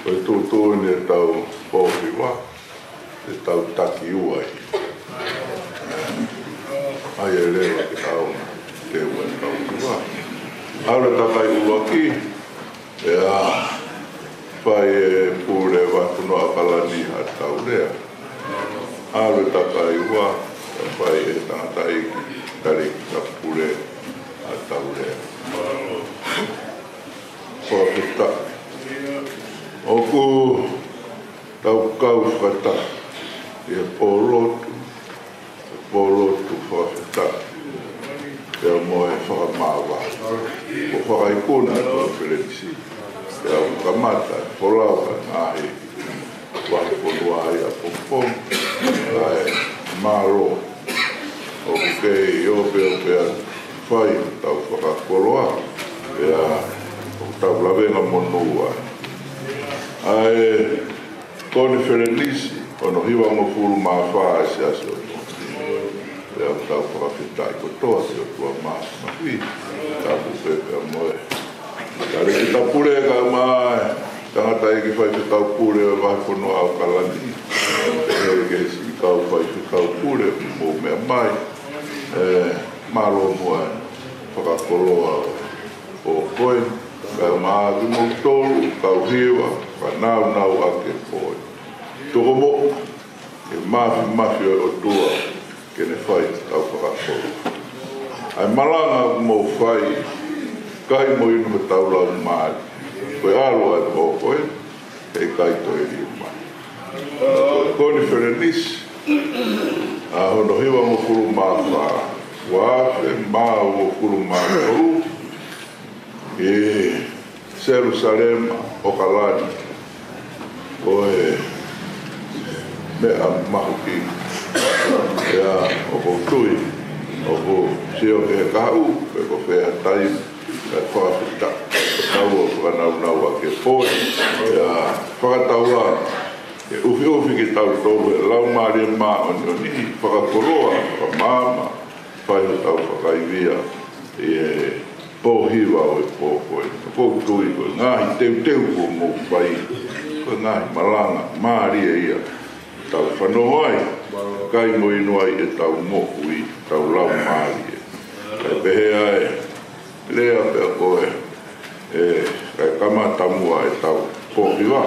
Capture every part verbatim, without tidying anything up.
Ko e tuʻutuʻuni ʻetau pōhiva, ʻetau taki ua ai. ʻA ia ʻe lava ke tau te ua ʻetau hiva. ʻAlu e takai ʻuluaki, pea fai ʻe he pule vahefonua ʻAokalani haʻatau lea. ʻAlu e takai ua, pea fai ʻe he tangataʻeiki talēkita pule haʻatau lea. Fakafetaʻi. ʻOku tau kau fakataha ʻi he pōlotu, pōlotu fakafetaʻi, pea mo e fakamāvae. Ko e fakaikuna e konifelenisi, pea ʻoku kamata e folau ʻa e ngaahi vahefonua ʻi ʻapongipongi, kae mālō ʻoku kei ope ope atu, fai hotau fakakoloa, pea ʻoku tau lavengamonū ai. ʻA e konifelenisi hono hivangofulu mā fā ʻa e Siasi ʻo Tonga ni. Pea ʻoku tau fakafetaʻi kotoa ki he ʻOtua Māfimafi, tapu pē pea mo e talēkita pule kae ʻumaʻā e tangataʻeiki faifekau pule ʻo e vahefonua ʻAokalani, pehē ki he siʻi kau faifekau pule ʻoku mou meʻa mai, ē, mālō muʻa e fakakoloa ʻo e pō ko ē, kae ʻumaʻā kimoutolu kau hiva, fakanaunau ʻaki e pō ko ē. Tokomoʻa, ʻe māfimafi ʻa e ʻOtua ke ne fai ʻetau fakakoloa. ʻA e malanga ʻoku mou fai, kai mo inu hotau laumālie. Ko e ʻalu ʻa e pō ko ē, heʻikai toe liliu mai. Ko e konifelenisi ʻa hono hivangofulu mā fā, ua afe mā uofulu mā tolu, ʻi Selusalema, ʻAokalani, ko e meʻa mahuʻinga. Pea ʻoku ou tui ʻoku sio ki he kahaʻu, pe ko fē ha taimi, kae fakafetaʻi. Tau ō ʻo fakanaunau ʻaki e pō, pea fakataulaʻeiki ʻufiʻufi kitautolu ʻe he Laumālie Māʻoniʻoni, fakakoloa, fakamaama, fai hotau fakaivia ʻi he pōhiva ʻo e pō ko ē. ʻOku ou tui ko e ngaahi teuteu kuo mou fai, ko e ngaahi malanga mālie ia, tau fanongo ai, kai mo inu ai ʻetau moʻui, ʻetau laumālie. Kae pehē ʻa e lea pea ko ē, ē, kae kamata muʻa ʻetau pōhiva.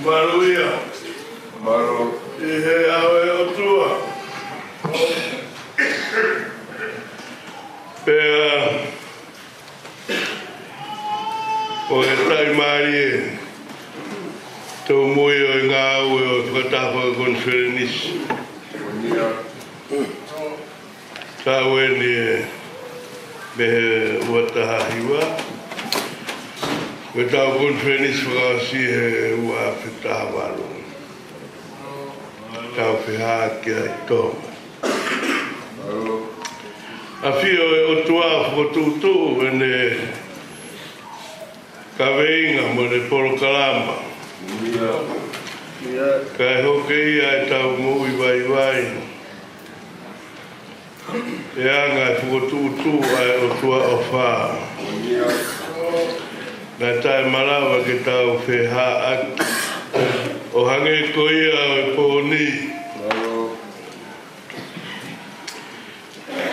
Mālō ia. Mālō. ʻI he ʻao ʻo e ʻOtua. Pea ko e taimi mālie ʻetau moʻui ʻo e ngāue ʻo e fakataha fakakonifelenisi. Tau eni ē mei he ua taha hiva. Ko ʻetau konifelenisi fakaʻosi he ua afe taha valu. Tau fehāʻaki ai Tonga. ʻAfio e ʻOtua fokotuʻutuʻu ʻene kaveinga mo ʻene polokalama. Kae hoko ia ʻetau moʻui vaivai. ʻE anga e fokotuʻutuʻu ʻa e ʻOtua ʻofa. Naʻe taʻemalava ke tau fehāʻaki ʻo hangē ko ia ʻo e pō ni.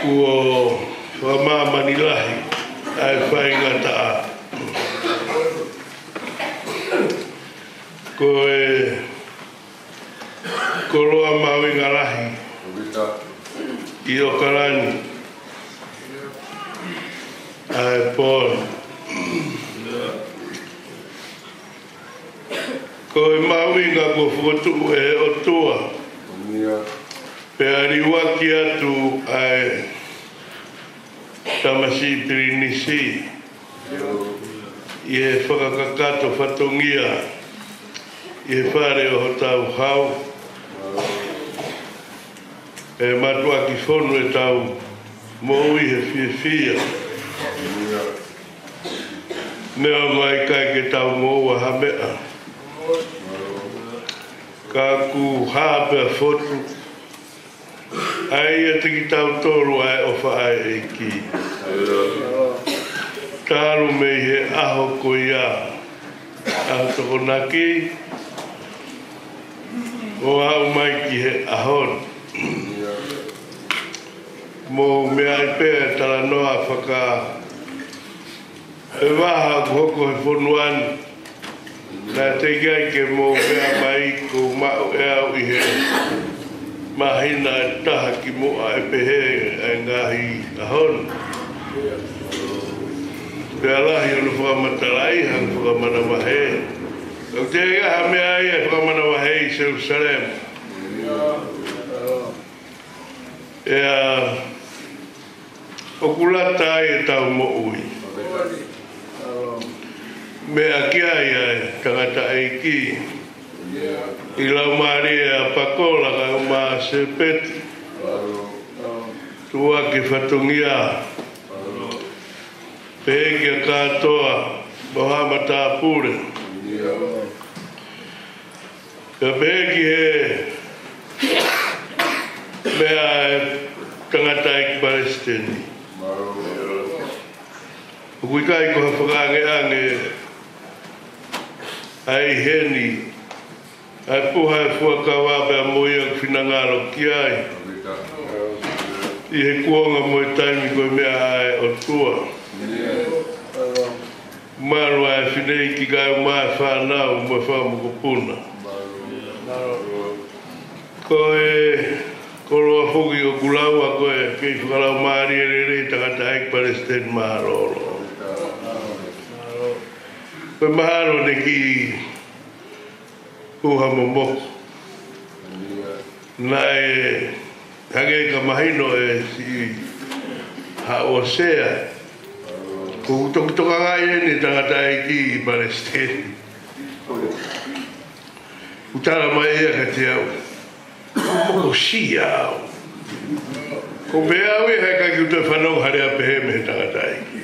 Kuo fakamāmani lahi ʻa e faingataʻa. Ko e koloa mahuʻinga lahi ʻi ʻOkalani ʻa e pō ni. Ko e mahuʻinga kuo fokotuʻu ʻe he ʻOtua. Pea liuaki atu ʻa e tamasiʻi pilinisi ʻi he fakakakato fatongia ʻi he fale ʻo hotau hau. ʻE mātuʻaki fonu ʻetau moʻui he fiefia. Neongo ʻa e ʻikai ke tau moʻua ha meʻa, ka ʻoku hā pea fotu ʻa ia ʻiate kitautolu ʻa e ʻofa ʻa e ʻEiki. Talu mei he ʻaho ko ia, ʻaho Tokonaki, ʻo aʻu mai ki he ʻaho ni. Mou meaʻi pē talanoa faka- ʻe vaha ʻoku hoko he fonua ni. Naʻe teʻeki ai ke mou meʻa mai kuo maʻu ʻe au ʻi he māhina ʻe taha kimuʻa ʻe pehē ʻa e ngaahi ʻaho ni. Pea lahi hono fakamatalaʻi ha fakamanavahē. ʻOku teʻeki ai ha meʻa ia ʻe fakamanavahē ʻi Selusalema. ʻIa, ʻoku lata ai ʻetau moʻui. Meʻa ki ai ʻa e tangataʻeiki ʻi he laumālie ʻa Pakola kae ʻumaʻā Sepeti. Tuʻuaki e fatongia. Pehē kia Kātoa mo Haʻa Matāpule. Pea pehē ki he meʻa ʻa e tangataʻeiki palesiteni. ʻOku ʻikai ko ha fakaangeange ʻa e ʻi heni ʻa e puha ʻo e fuakava pea mo ia ʻoku finangalo ki ai. ʻI he kuonga mo e taimi ko e meʻa ʻa e ʻOtua. Malu ʻa e fineʻeiki kae ʻumaʻā e fānau mo e fanga mokopuna. Ko e koloa foki ʻoku lau ʻa e kei fakalaumālie lelei tangataʻeiki palesiteni mālōlō. Ko e mahalo ne kiʻi puha momoko. Naʻe hangē ka mahino ʻe siʻi Haʻu ʻo Sea. ʻOku tokitokangaʻi eni e tangataʻeiki palesiteni. ʻOku tala mai ia kiate au, ʻoku mokosia au. Ko e pehē au ia he ʻikai ke u toe fanongo ha lea pehē mei he tangataʻeiki.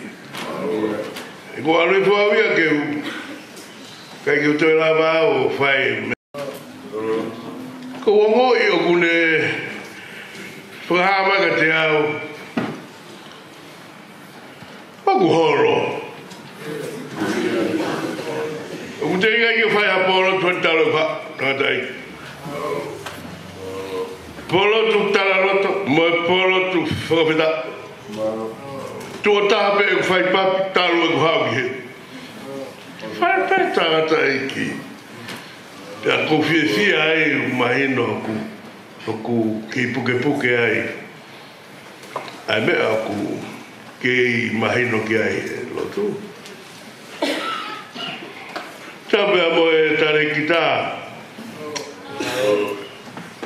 He ko e ʻalu hifo au ia ke u, ʻikai ke u toe lava au ʻo fai meʻa. Ko e ongoʻi ʻoku ne fakahā mai kiate au ʻoku holo. ʻOku teʻeki ai ke fai ha pōlotu ʻa e talo ʻa e tangataʻeiki. Pōlotu talaloto mo e pōlotu fakafetaʻi. Tuʻo taha pē ʻeku fai papi, talu ʻeku haʻu ki heni. Fai pē tangataʻeiki. Pea ʻoku ou fiefia ai ʻoku mahino ʻoku, ʻoku kei pukepuke ai ʻa e meʻa ʻoku kei mahino ki ai he lotu. Tapu pea mo e talēkita,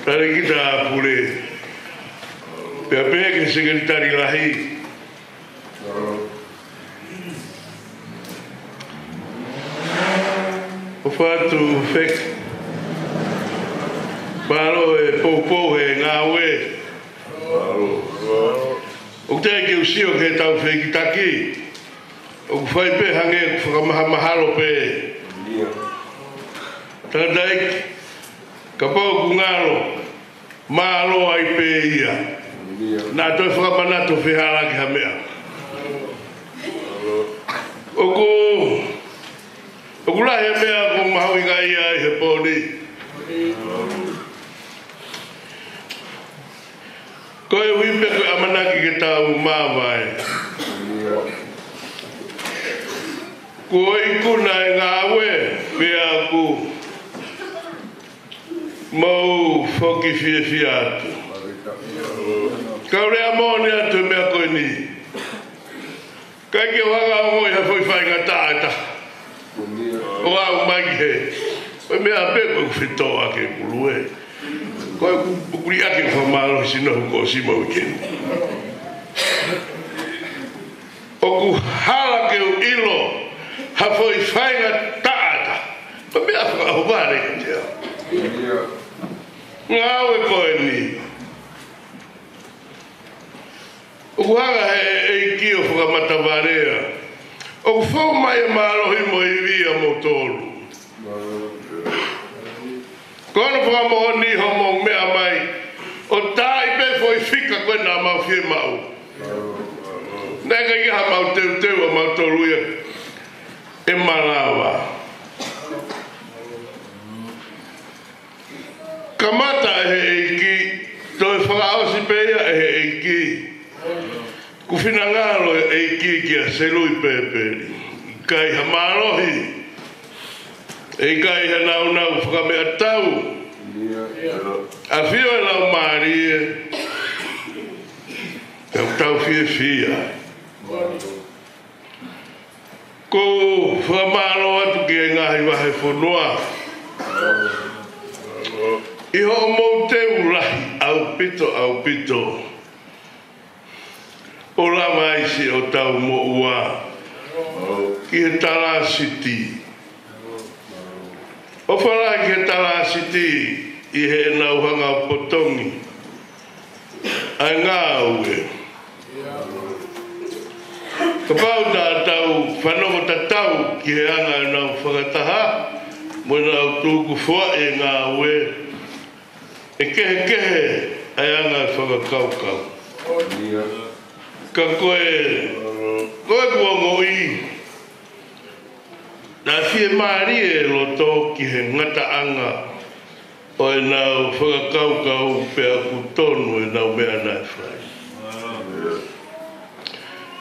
talēkita pule, pea pehē ki he sekelitali lahi. ʻOfa atu fek. Mālō e poupou he ngāue. ʻOku teʻeki ke u sio ki heʻetau fehikitaki. ʻOku fai pē hangē ʻoku fakamahamahalo pē. Tangataʻeiki, kapau ʻoku ngalo, mālō ai pē ia. Naʻa toe fakamanatu fehālaaki ha meʻa. ʻOku, ʻoku lahi e meʻa ʻoku mahuʻinga ai he pō ni. Koeʻuhi pē ko e ʻamanaki ke tau māvae. Kuo ikuna e ngāue, pea ʻoku mau foki fiefia atu. Kau lea moʻoni atu he meʻa ko eni. ʻIkai ke u hanga ʻo ongoʻi ha foʻi faingataʻa ʻe taha. ʻO aʻu mai ki hē. Ko e meʻa pē ko ʻeku fetōʻaki ʻeku lue. Ko ʻeku, ʻeku liʻaki ʻeku fakamālohi sino ʻoku ou sio mai ki heni. ʻOku hala ke u ʻilo ha foʻi faingataʻa ʻe taha. Ko e meʻa fakaʻohovale kiate au. Ngāue ko eni. ʻOku hanga he ʻEiki ʻo fakamatavalea. ʻOku fou mai e mālohi mo e ivi ʻiate kimoutolu. Ko hono fakamoʻoni hoʻomou meʻa mai ʻo taaʻi pē foʻi fika ko ē naʻa mau fiemaʻu. Naʻe ʻikai ke ʻi ai haʻamau teuteu ʻa mautolu ia ʻe malava. Kamata ʻe he ʻEiki, toe fakaʻosi pē ia ʻe he ʻEiki. Ko e finangalo e ʻEiki kia Selui Pēpeli. ʻIkai ha mālohi, ʻikai ha nāunau fakameʻatau. ʻAfio e Laumālie, ʻoku tau fiefia. ʻOku ou fakamālō atu ki he ngaahi vahefonua ʻi hoʻomou teu lahi ʻaupito, ʻaupito. ʻO lava ai siʻotau moʻua ki he Talāsiti. ʻOfa lahi ki he Talāsiti ʻi heʻenau hanga ʻo potongi ʻa e ngāue. Kapau te tau fanongo tatau ki he anga ʻenau fakataha mo ʻenau tukufoʻi e ngāue, ʻe kehekehe ʻa e anga e fakakaukau. Ka ko e, ko ʻeku ongoʻi, naʻe fiemālie e loto ki he ngataʻanga ʻo ʻenau fakakaukau pea ʻoku tonu ʻenau meʻa naʻe fai.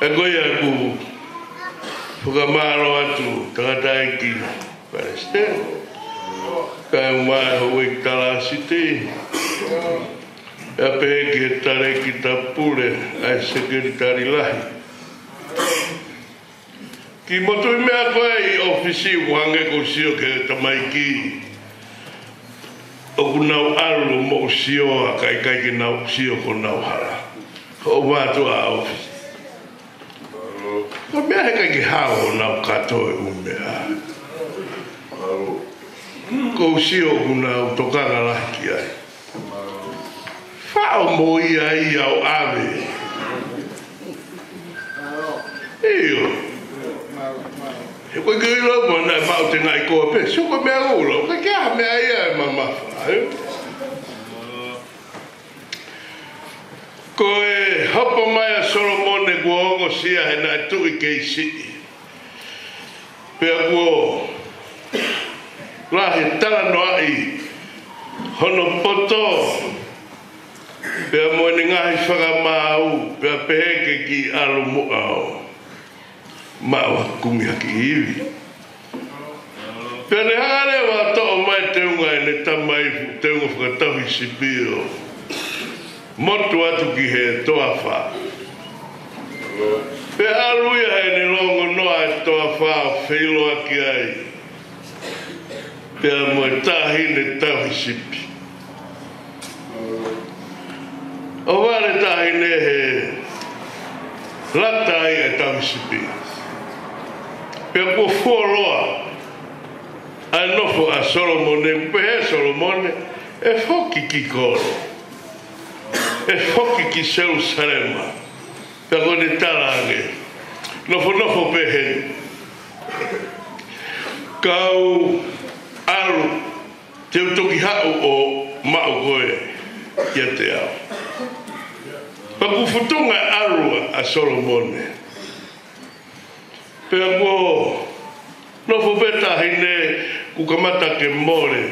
ʻA ia ko ia ʻoku fakamālō atu tangataʻeiki Palesiteni, kae ʻumaʻā e houʻeiki Talāsiti, pea pehē ki he talēkita pule ʻa e sekelitali lahi. Kiʻi motuʻi meʻa ko ē ʻi ʻōfisi ʻoku hangē ʻoku ou sio ki he tamaiki ʻoku nau ʻalu ʻo moʻusioa kae ʻikai ke nau sio ki honau hala. Hoʻo mātuʻa ʻōfisi. Ko e meʻa he ʻikai ke hao honau kātoa e ʻū meʻa. ʻOku ou sio ʻoku nau tokanga lahi ki ai. Faʻo mo ia ia ʻo ʻave. ʻIo. He ko e ke ʻilo mo naʻe maʻu tengaʻi koa pē. Sio ko e meʻa ʻoku lau. Ka ke aha meʻa ia ʻe mamafa. ʻIo. Ko e hopo mai ʻa Solomone kuo ongosia he naʻe tuʻi kei siʻi. Pea kuo lahi talanoaʻi hono poto, pea mo ʻene ngaahi fakamaau, pea pehē ke kiʻi ʻalu muʻa ʻo maʻu ha kumi ha kiʻi ivi. Pea ne hanga leva ʻo toʻo mai ʻa e teunga ʻene tamai, teunga fakatauhisipi ʻo motu atu ki he toafa. Pea ʻalu ia heʻene longonoa e toafa ʻo feʻiloaki ai pea mo e taʻahine tauhisipi. ʻO vale taʻahine he lata ai e tauhisipi. Pea kuo fuoloa ʻa e nofo ʻa Solomone, pehē ʻe Solomone, ʻe foki ki kolo, ʻe foki ki Selusalema. Pea ko ʻene talaange, nofonofo pē heni. Kau ʻalu, te u toki haʻu ʻo maʻu koe kiate au. Pea kuo futunga ʻalu ʻa Solomone. Pea kuo nofo pē taʻahine kuo kamata ke mole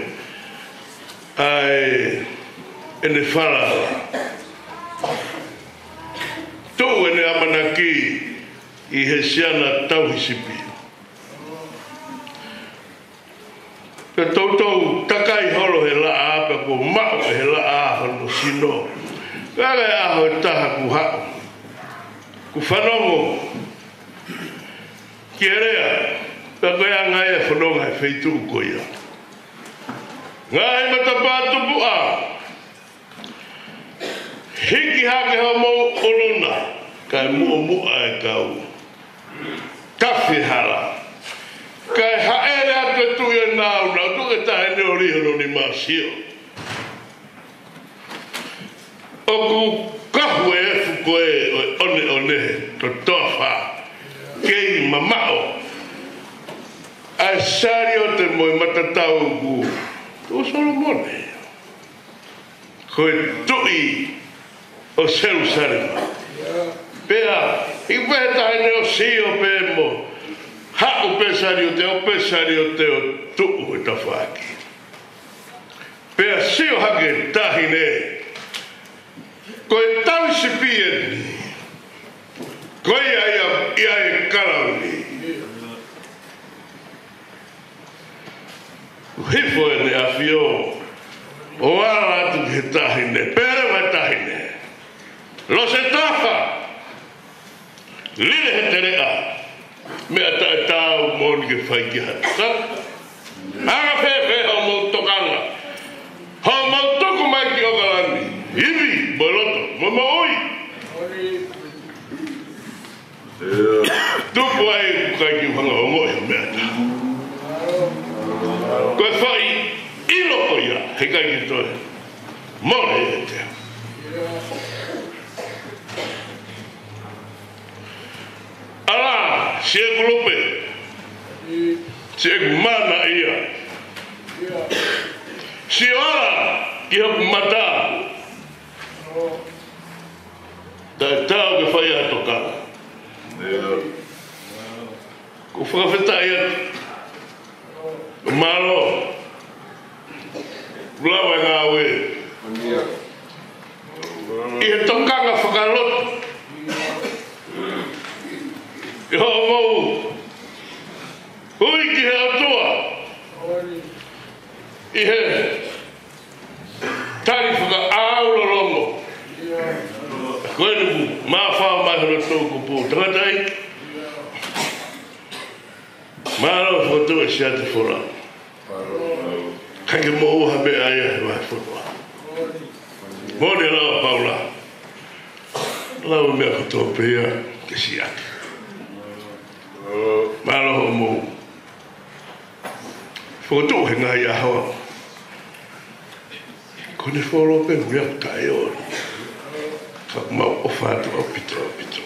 ʻa e, ʻene falala. Tuʻu ʻene ʻamanaki ʻi he siana tauhisipi. Pea toutou takai holo he laʻā, pea kuo maʻu ʻe he laʻā hono sino. Pea ʻi he ʻaho ʻe taha kuo haʻu, kuo fanongo ki he lea, pea ko e anga ia e fononga he feituʻu ko ia. Ngaahi matapā tupuʻa, hiki hake hoʻomou ʻulu na, kae muʻomuʻa e kau tafi hala. Kae haʻele atu e tuʻi ʻo e nāunau, tuku e taʻahine ʻo liho hono nima ʻo sio. ʻOku kahu e efu ko ē ʻo e ʻoneʻone he toafa, kei mamaʻo ʻa e saliote mo e matatau ʻoku ʻo Solomone, ko e tuʻi ʻo Selusalema. Pea ʻi he taʻahine ʻo sio pē mo haʻu pē saliote, ʻo pē saliote ʻo tuʻu he tafaʻaki. Pea sio hake taʻahine, ko e tauhisipi eni, ko ia ia, ia e kalauni. Hifo ʻEne ʻAfio ʻo ala atu ki he taʻahine, pea lea ʻa e taʻahine, lose tafa, lele he teleʻa, meʻa taʻetaau moʻoni ke fai ki ha tangata. Anga fēfē hoʻomou tokanga, hoʻomou tuku mai ki ʻOkalani, ivi mo loto mo moʻui. Tupu ai, ʻoku ʻikai ke u hanga ʻo ongoʻi ha meʻa ʻe taha. Ko e foʻi ʻilo ko ia, heʻikai ke toe mole ʻiate au. ʻAlā, siʻeku lupe, siʻeku mana ia. Sio ala ki hoku mata, taʻetaau ke fai ha tokanga. Ko e fakafetaʻi atu. Mālō. Lava e ngāue ʻi he tokanga fakalotu, ʻi hoʻomou ui ki he ʻOtua, ʻi he tali fakaʻaulolongo. Ko eni kuo mafao mai hono toʻukupu, tangataʻeiki. Mālō fokotuʻu e Siaosi Folau. ʻIkai ke moʻua ha meʻa ia he vahefonua. Moʻoni e lau ʻa Paula, lau e meʻa kotoa pē ia ke siʻaki. Mālō hoʻomou fokotuʻu he ngaahi ʻaho. Ko ʻene fuoloa pē ʻoku ʻikai taʻeʻilo. Ka mau ʻofa atu ʻaupito, ʻaupito.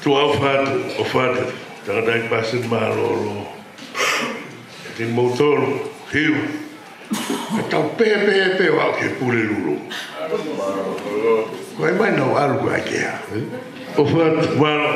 Tuʻa ʻofa atu, ʻofa atu. Tangataʻeiki Pasiteni, mālōlō. Kiate kimoutolu, Hiu. Ka tau pehē, pehē, pehē ʻo aʻu ki he Pulelulu. Ko e mai nau ʻalu ko ē ke ʻā, ē? ʻOfa atu, mālō.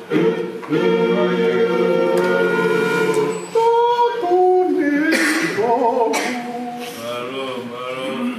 Mālō, mālō.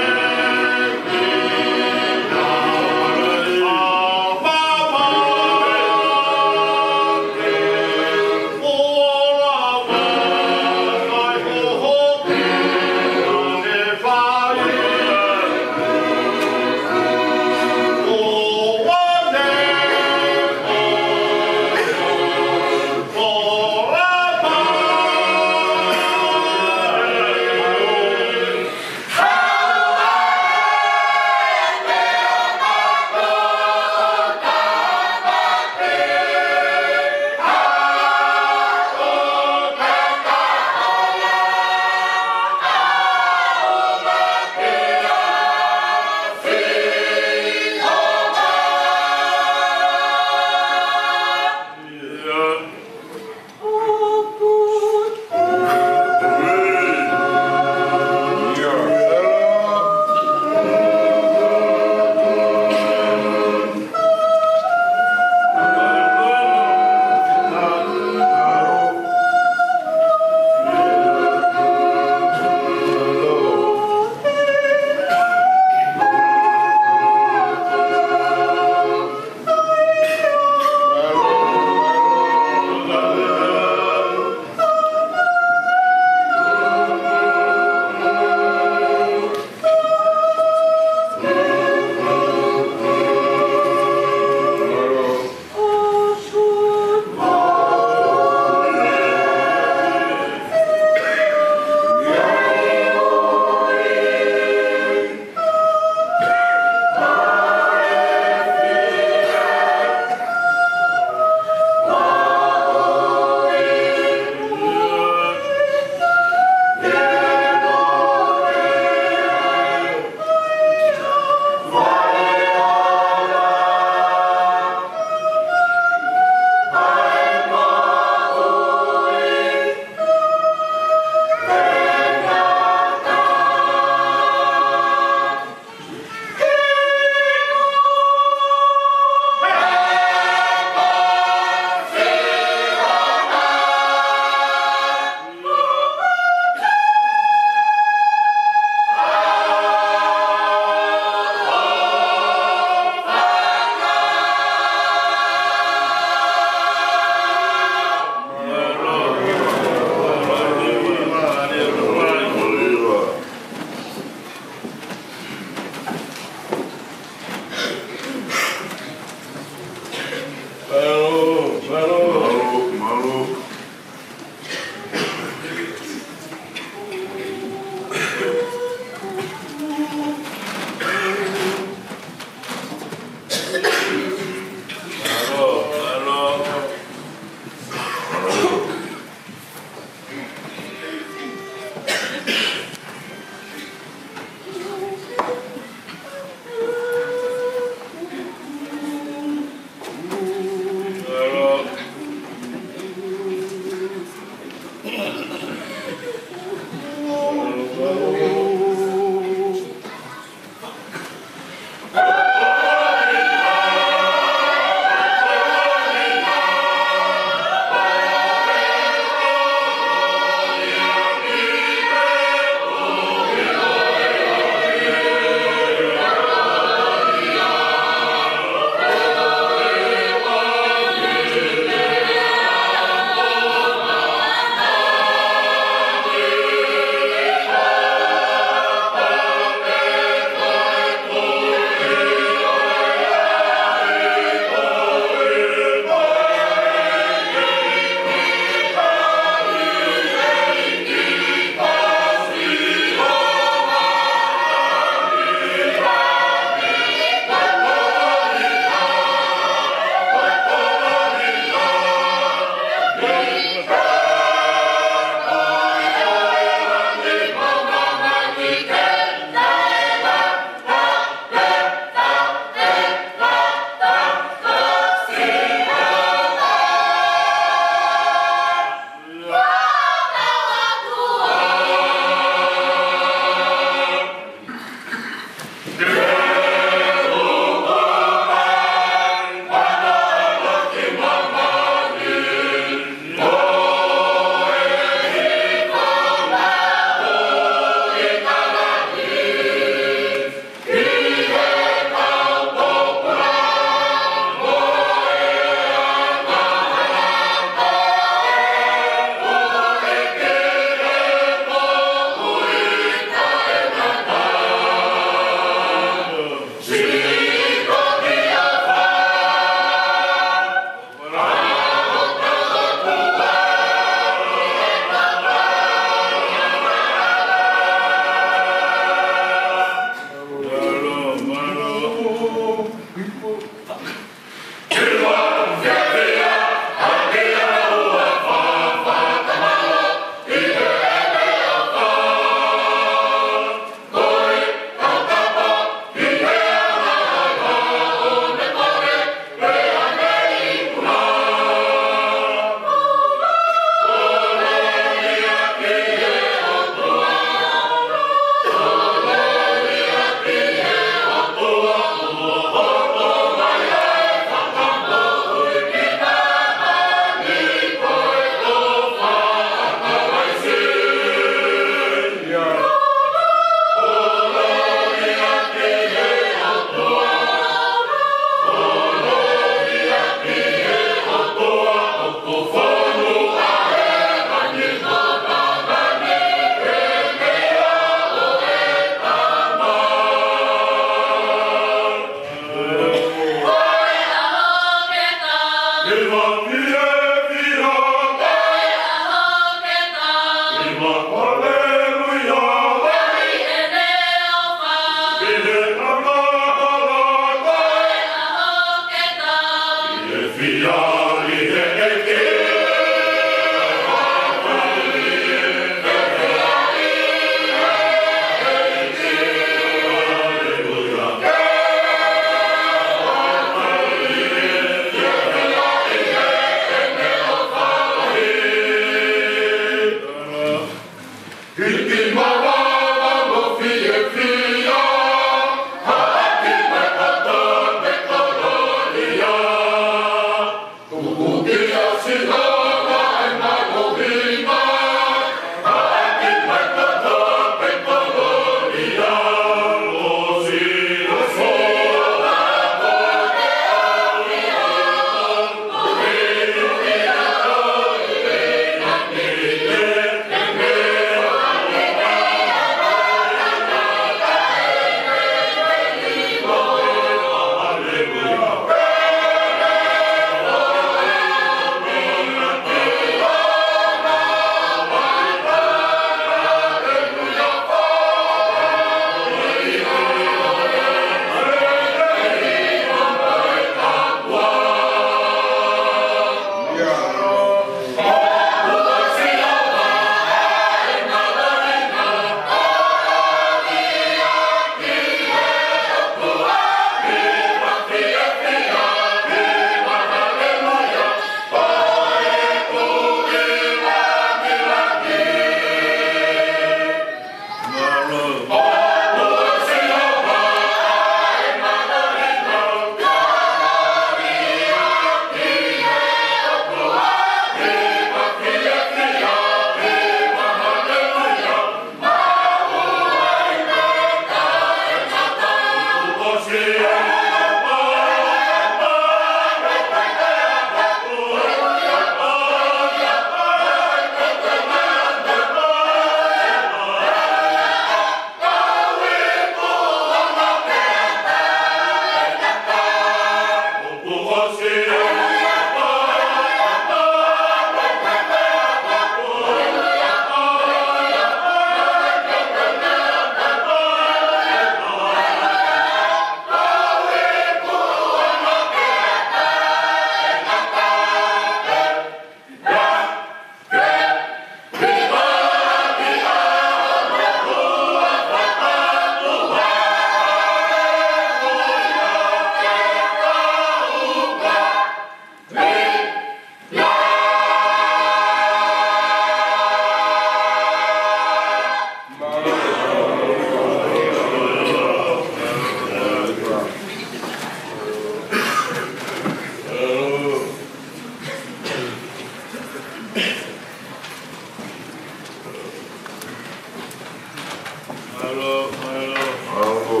Mālō, mālō. Mālō.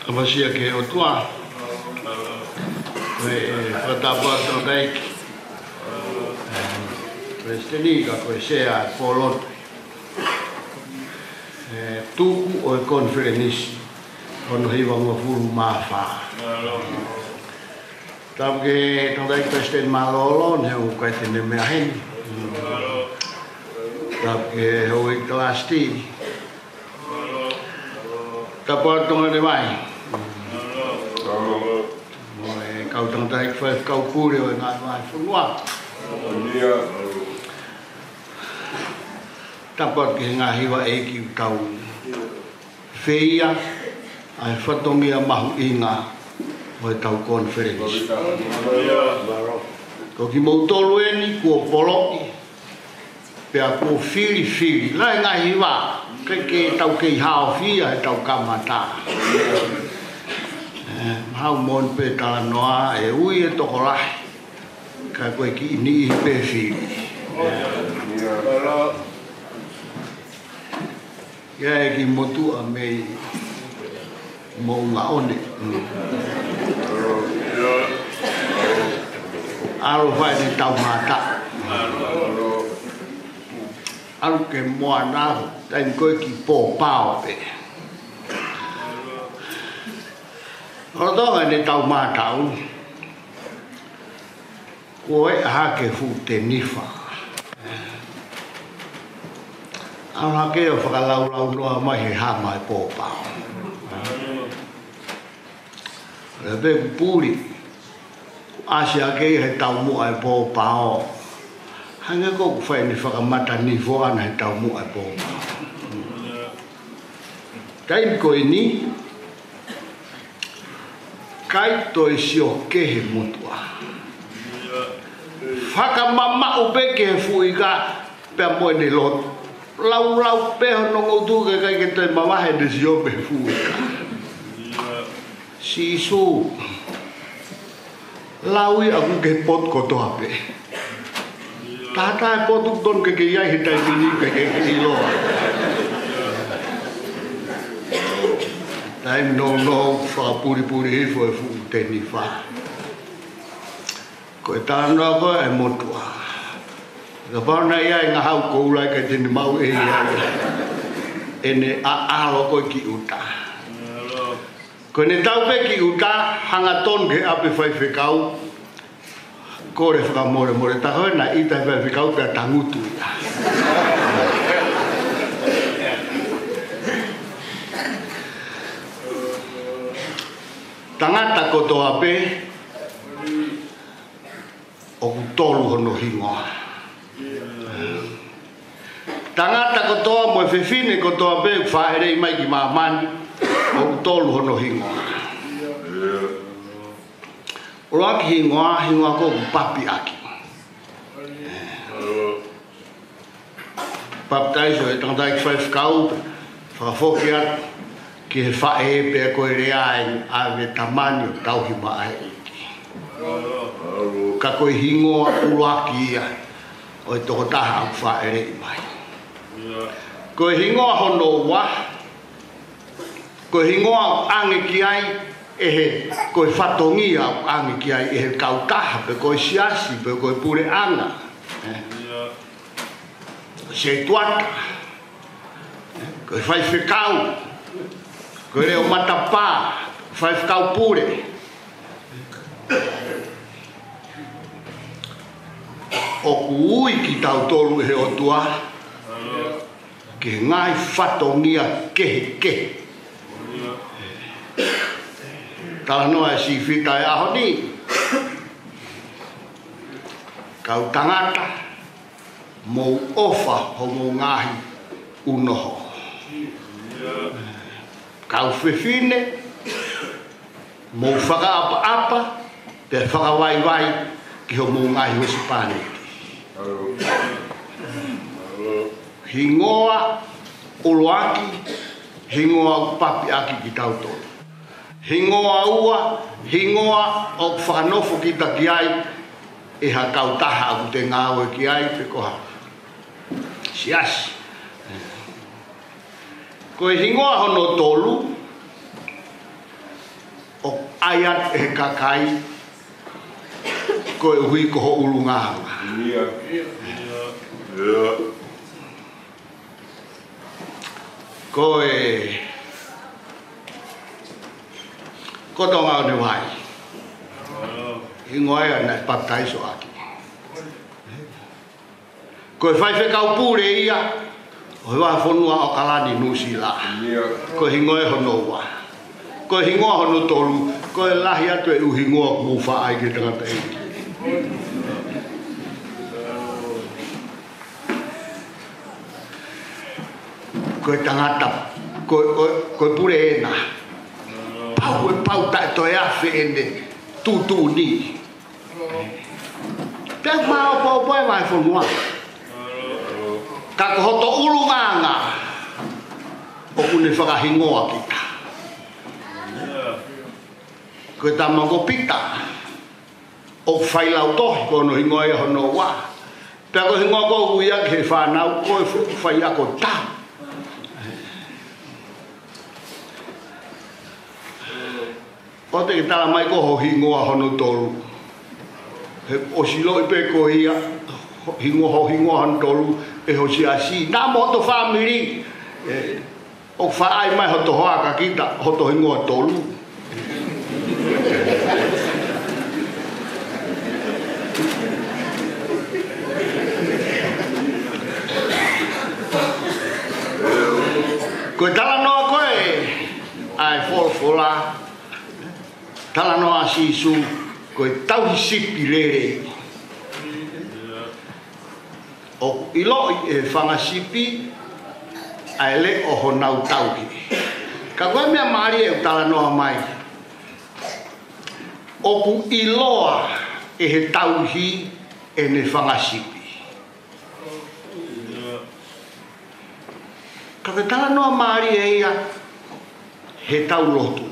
ʻApasia ki he ʻOtua. Ko e fakatapu atu ʻa e ʻEiki, Palesiteni, ka ko e Sea ʻo e Pōlotu, ʻe, tuku ʻo e konifelenisi hono hivangofulu mā fā. Tapu ki he tangataʻeiki Palesiteni Mālōlō, neongo ʻoku ʻikai te ne meʻa heni. Tapu ki he houʻeiki Talasitī. Tapu atu Tonga Lelei. Mo e kau tangataʻeiki faifekau pule ʻo e ngaahi vahefonua. Tapu atu ki he ngaahi hiva ʻeiki ʻoku tau feia ʻa e fatongia mahuʻinga ʻo ʻetau konifelenisi. Ko kimoutolu eni kuo poloʻi, pea kuo filifili. Lahi e ngaahi hiva, ʻikai ke tau kei haofia heʻetau kamata. ʻE, mahalo moʻoni pē talanoa ʻe ui e tokolahi, ka ko e kiʻi niʻihi pē fili. ʻIo, ʻEiki Motuʻa mei Moʻungaʻone. ʻAlu fai ʻene taumātaʻu. ʻAlu ki he moana, taimi ko ē kiʻi pōpao pē. Lolotonga ʻene taumātaʻu, kuo ʻeʻa hake fuʻu tenifa. ʻAlu hake ʻo fakalaulaunoa mai he hama ʻo e pōpao. Lele pē kuo puli, kuo ʻasi hake ia he taumuʻa ʻo e pōpao. Hangē ko ʻoku fai ʻene fakamatanifoʻanga he taumuʻa ʻo e pōpao. Taimi ko eni, ʻikai toe sio kehe Motuʻa. Fakamamaʻu pē ki he fuʻu ika pea mo ʻene lotu. Laulau pē hono ngutu, ka ʻikai ke toe mavahe ʻene sio mei he fuʻu ika. Sīsū, lau ia ʻaku ki he potu kotoa pē. Taha taha e potu ʻoku tonu ke ke ʻi ai he taimi ni, ʻikai ke ke ʻiloa. Taimi nounou, fakapulipuli hifo e fuʻu tenifa. Ko e talanoa ko ē ʻa e Motuʻa. Kapau naʻe ʻi ai e ngahau koula, ʻikai te ne maʻu ʻe ia ʻene ʻaʻalo ko ē ki ʻuta. Ko ʻene tau pē ki ʻuta, hangatonu ki he ʻapi faifekau, kole fakamolemole, tā ko ē naʻe ʻita he faifekau pea tangutu ia. Tangata kotoa pē ʻoku tolu hono hingoa. Tangata kotoa mo e fefine kotoa pē ʻoku fāʻeleʻi mai ki māmani, ʻoku tolu hono hingoa. ʻUluaki hingoa, hingoa ko ē ʻoku papi ʻaki. Papitaiso e tangataʻeiki faifekau, fakafoki atu ki he faʻē pea ko e lea ʻeni, ʻave tamani ʻo tauhi maʻa e ʻEiki. Ka ko e hingoa ʻuluaki ia ʻo e tokotaha ʻoku fāʻeleʻi mai. Ko e hingoa hono ua, ko e hingoa ʻoku ʻange ki ai ʻe he, ko e fatongia ʻoku ʻange ki ai ʻe he kautaha, pe ko e siasi, pe ko e puleʻanga. ʻE. Setuata. Ko e faifekau. Ko e leʻo matapā. Faifekau pule. ʻOku ui kitautolu ʻe he ʻOtua ki he ngaahi fatongia kehekehe. Talanoa e sīfita e ʻaho ni. Kau tangata, mou ʻofa homou ngaahi unoho. Kau fefine, mou fakaʻapaʻapa pea fakavaivai ki homou ngaahi husepāniti. Hingoa ʻuluaki, hingoa ʻoku papi ʻaki kitautolu. Hingoa ua, hingoa ʻoku fakanofo kita ki ai ʻe ha kautaha ʻoku te ngāue ki ai pe ko ha siasi. Ko e hingoa hono tolu, ʻoku ʻai atu ʻe he kakai, koeʻuhi ko ho ʻulungaanga. Ko e, ko Tongaonevai. Hingoa ia naʻe papitaiso ʻaki. Ko e faifekau pule ia ʻo e vahefonua ʻAokalani, Nuʻusila. Ko e hingoa hono ua. Ko e hingoa hono tolu, ko e lahi atu e ʻū hingoa kuo faʻa ʻai ki he tangataʻeiki. Ko e tangata, ko, ko, ko e pule ena. Pau e pau taʻe toe afe ʻene tuʻutuʻuni. Pea maʻopoʻopo e vahefonua. Ka ko hoto ʻulungaanga ʻoku ne fakahingoa kita. Ko e tama ko Pita, ʻoku fai lautohi ko hono hingoa ia hono ua. Pea ko e hingoa ko ē ʻoku ui ʻaki ʻe he fānau ko e fu-, faiako tau. ʻOua te ke tala mai ko ho hingoa hono tolu. He ʻosi ʻiloʻi pē ko ia, ho hingoa, ho hingoa hono tolu ʻe ho siasi. Naʻa mo hoto fāmili. ʻE, ʻoku faʻa ʻai mai hoto hoa kia kita, hoto hingoa tolu. Ko e talanoa ko ē ʻa e folofola, talanoa ʻa Sīsū, ko e tauhi sipi lelei. ʻOku ʻiloʻi ʻe he fanga sipi ʻa e leʻo honau tauhi. Ka ko e meʻa mālie ʻoku talanoa mai, ʻoku ʻiloa ʻe he tauhi ʻene fanga sipi. Ka ko e talanoa mālie ia heʻetau lotu.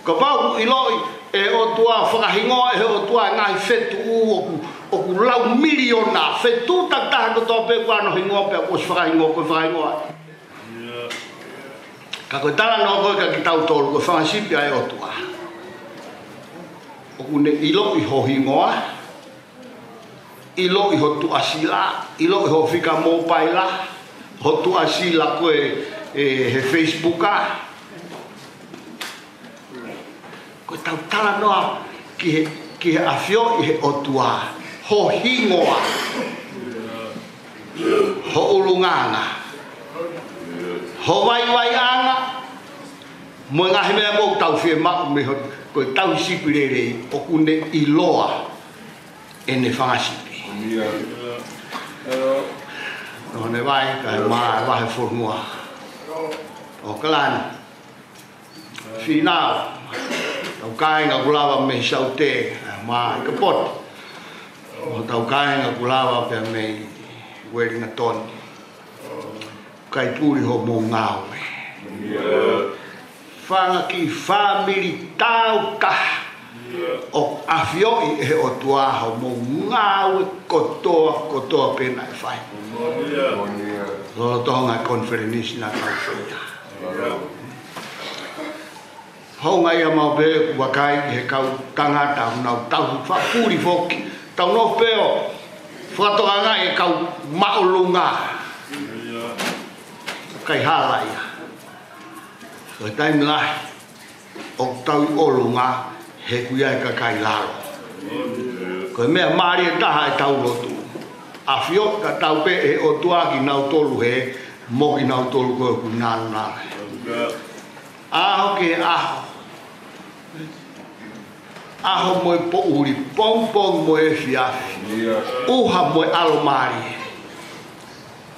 Kapau ʻoku ʻiloʻi ʻe he ʻOtua, fakahingoa ʻe he ʻOtua e ngaahi fetuʻu ʻoku, ʻoku lau miliona, fetuʻu takitaha kotoa pē kuo ʻi ai hono hingoa pea kuo ʻosi fakahingoa, kuo fakahingoa. Ka ko e talanoa ko ē kia kitautolu, ko e fanga sipi ʻa e ʻOtua. ʻOku ne ʻiloʻi ho hingoa, ʻiloʻi ho tuʻasila, ʻiloʻi ho fika mōpaila, ho tuʻasila ko ē, ʻe, he Facebook ā. Ko ʻetau talanoa ki he, ki he ʻafioʻi ʻe he ʻOtua ho hingoa, ho ʻulungaanga, ho vaivaiʻanga, mo e ngaahi meʻa ʻoku tau fiemaʻu mei ho, ko e tauhi sipi lelei, ʻoku ne ʻiloa ʻene fanga sipi. ʻOkalaani. Fīnau, tau kāinga ʻoku lava mei Saute, mā ʻIkapotu. Mo tau kāinga ʻoku lava pea mei Uelingatoni. Kai puli hoʻomou ngāue. Fanga kiʻi fāmili tau taha ʻoku ʻafioʻi ʻe he ʻOtua hoʻomou ngāue kotoa, kotoa pē naʻe fai. Lolotonga e konifelenisi naʻa tau fai. Hounga ia maʻu pē ʻeku vakai ki he kau tangata ʻoku nau tauhi fakapuli foki. Tau nofo pē ʻo fakatokangaʻi e kau māʻolunga. Kai hala ia. Ko e taimi lahi ʻoku tau ʻi ʻolunga he ʻoku ʻi ai e kakai lalo. Ko e meʻa mālie taha ʻetau lotu. ʻAfioʻi tatau pē ʻe he ʻOtua kinautolu hē, mo kinautolu ko ē ʻoku nalonalo. ʻAho ki he ʻaho. ʻAho mo e poʻuli, pongipongi mo e efiafi. ʻUha mo e ʻalomālie.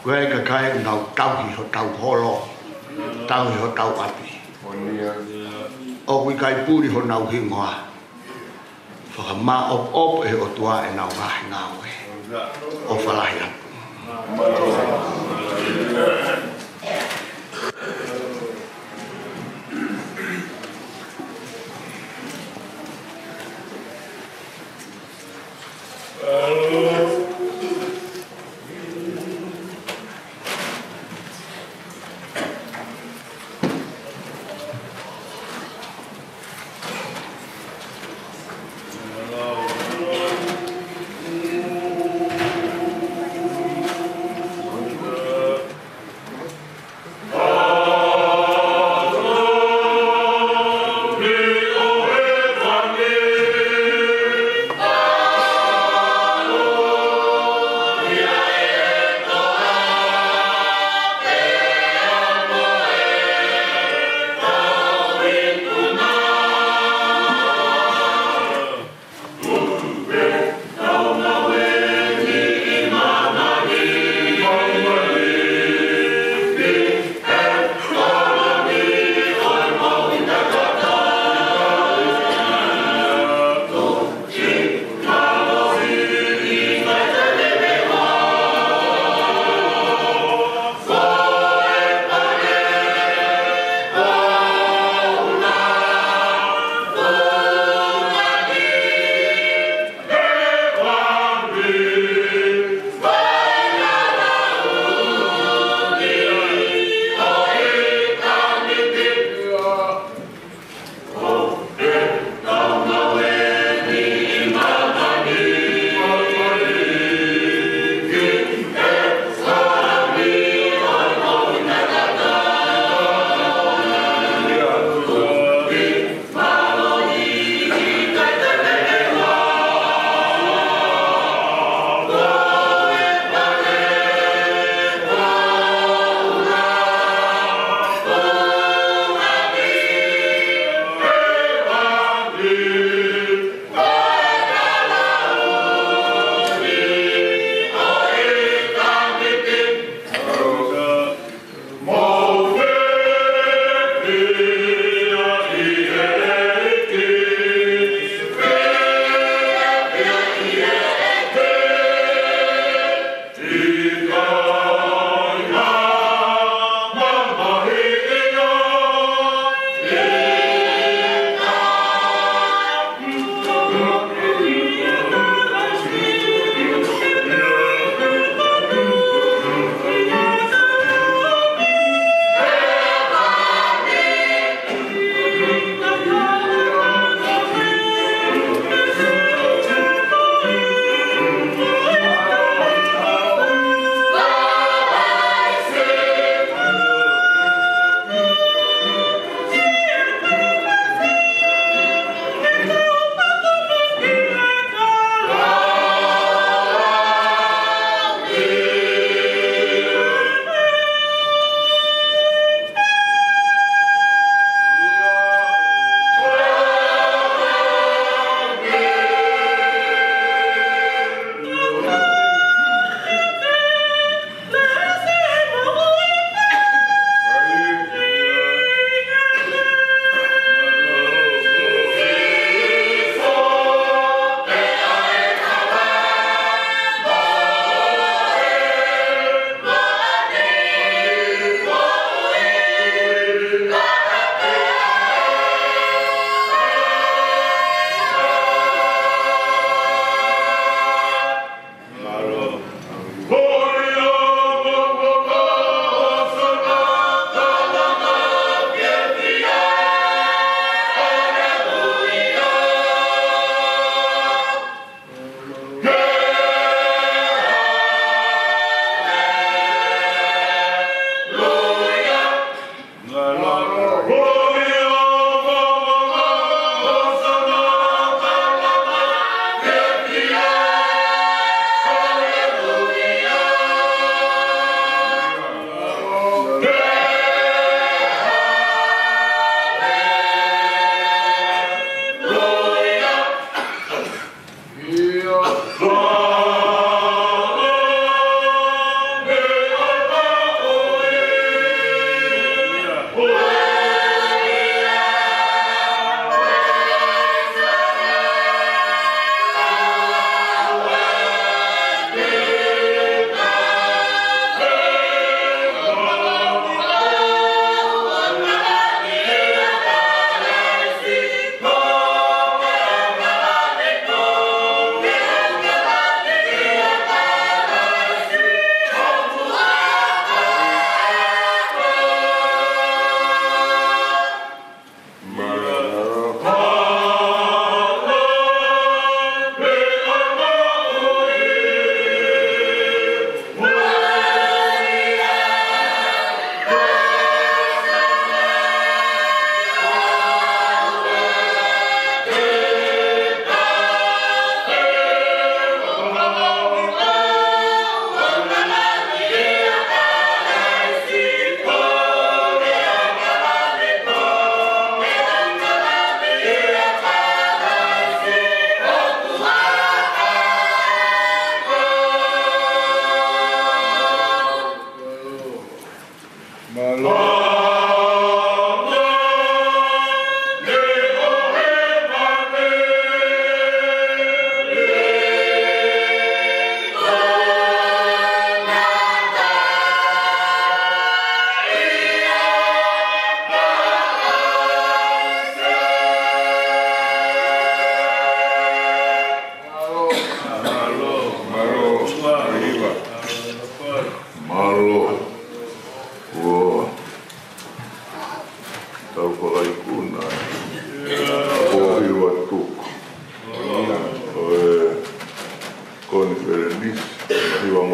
Ko e kakai ʻoku nau tauhi hotau holo, tauhi hotau ʻapi. ʻOku ʻikai puli honau hingoa. Fakamāʻopoʻopo ʻe he ʻOtua ʻenau ngaahi ngāue. ʻOfa lahi atu.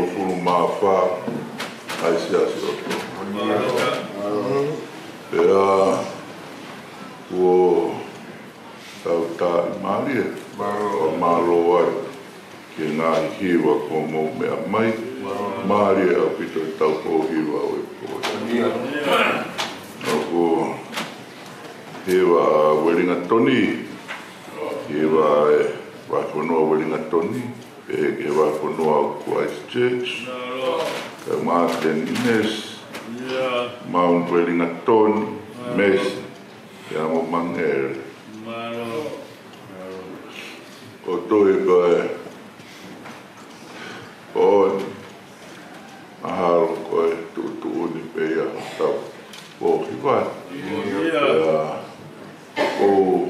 Hongofulu mā fā ʻa e Siasi ʻo Tonga. Pea kuo tau tāʻimālie. Mālō. Mālō ai ki he ngaahi hiva kuo mou meʻa mai. Mālō. Mālie ʻaupito ʻetau hiva ʻo e pō. ʻOku hiva ʻa Uelingatoni. Hiva ʻa e vahefonua Uelingatoni. Pehē ki he vahefonua ʻo Christchurch. Mālō. Pea Māteni Mesi. Mount Wellington Mesi. Pea mo Mangere. Mālō. ʻOku ou tui ko e pō ni, mahalo ko e tuʻutuʻuni pē ia hotau pō hiva. Pea ʻoku ou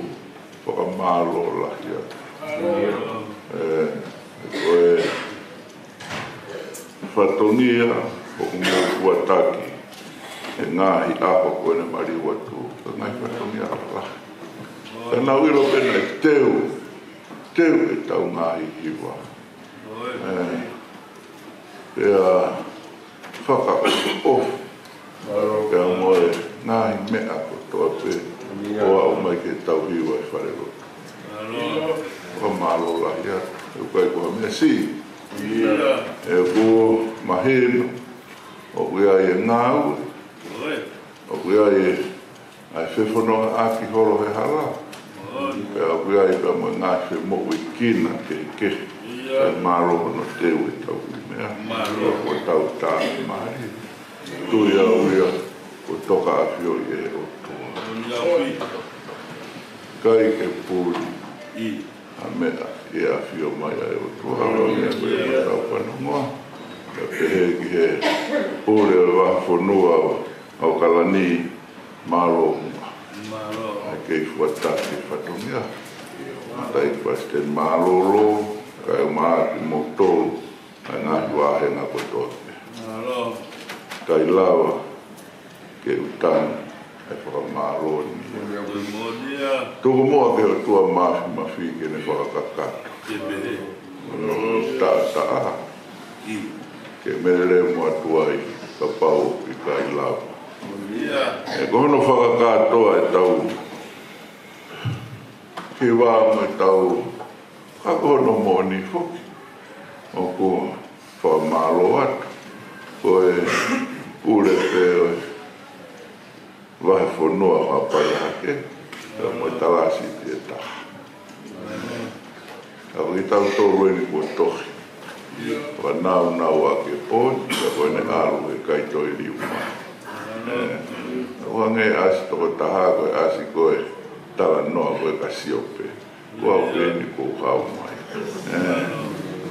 fakamālō lahi atu. ʻE, ko e fatongia ʻoku mou fuataki he ngaahi ʻaho ko eni maliu atu, ko e ngaahi fatongia lalahi. Ka naʻa ku ʻilo pē naʻe teu, teu ʻetau ngaahi hiva. ʻE, pea fakaʻofoʻofa pea mo e ngaahi meʻa kotoa pē ʻo aʻu mai ki heʻetau hiva ʻi falelotu. Fakamālō lahi atu. ʻOku ʻikai ko ha meʻa siʻi. ʻOku mahino ʻoku ʻi ai e ngāue, ʻoku ʻi ai e ʻa e fefonongaʻaki holo he hala. Pea ʻoku ʻi ai pea mo e ngaahi femoʻuekina kehekehe. Pea mālō hono teu ʻetau meʻa. Pea kuo tau tāʻimālie. Tui au ia kuo tokaʻafioʻi ʻe he ʻOtua. ʻIkai ke puli ha meʻa ʻe ʻafio mai ai ʻa e ʻOtua. Hangē ko e meʻa ʻoku tau fanongoa. Pea pehē ki he pule ʻo e vahefonua ʻo ʻAokalani, mālō muʻa. Mālō. ʻA e kei fuata ki he fatongia. Mātai Palesiteni Mālōlō, kae ʻumaʻā kimoutolu, ʻa e ngaahi vāhenga kotoa pē. Mālō. ʻIkai lava ke u tangi ʻa e fakamālō ni. Tuku muʻa ki he ʻOtua Māfimafi ke ne fakakakato. Ke pehē. Hono taʻataʻa. Ke melemo atu ai kapau ʻoku ʻikai lava. ʻE, ko hono fakakātoa ʻetau hiva mo ʻetau, ka ko hono moʻoni foki. ʻOku ou fakamālō atu. Ko e pule pē ʻo e vahefonua Haʻapai Hahake, pea mo e talāsiti ʻe taha. Ka ko kitautolu eni kuo tohi. Fakanaunau ʻaki e pō ni, ka ko ʻene ʻalu ʻe ʻikai toe liliu mai. ʻE, ʻoku hangē ʻasi tokotaha ko e ʻasi ko e talanoa ko e ka sio pē. Ko au pē eni kuo u haʻu mai. ʻE,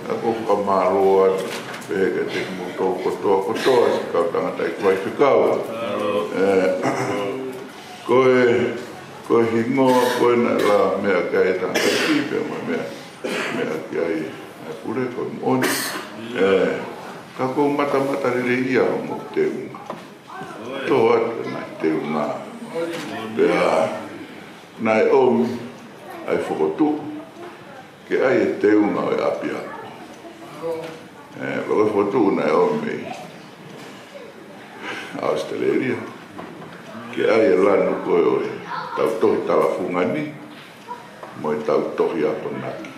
ʻoku ou fakamālō atu pē kiate kimoutolu kotoa, kotoa siʻi kau tangataʻeiki faifekau. ʻE, ko e, ko e hingoa ko ē naʻe lave meʻa ki ai e tangataʻeiki pea mo e meʻa, meʻa ki ai ʻa e pule ko e moʻoni. ʻE, ka ʻoku ou matamata lelei ia hoʻomou teunga. Tō atu e ngaahi teunga. Pea naʻe ʻomi ʻa e fokotuʻu ke ʻai e teunga ʻo e ʻapiako. ʻE, ko e fokotuʻu naʻe ʻomi ʻi ʻAositelēlia ke ʻai e lanu ko ē ʻo ʻetau tohi talafungani mo ʻetau tohi akonaki.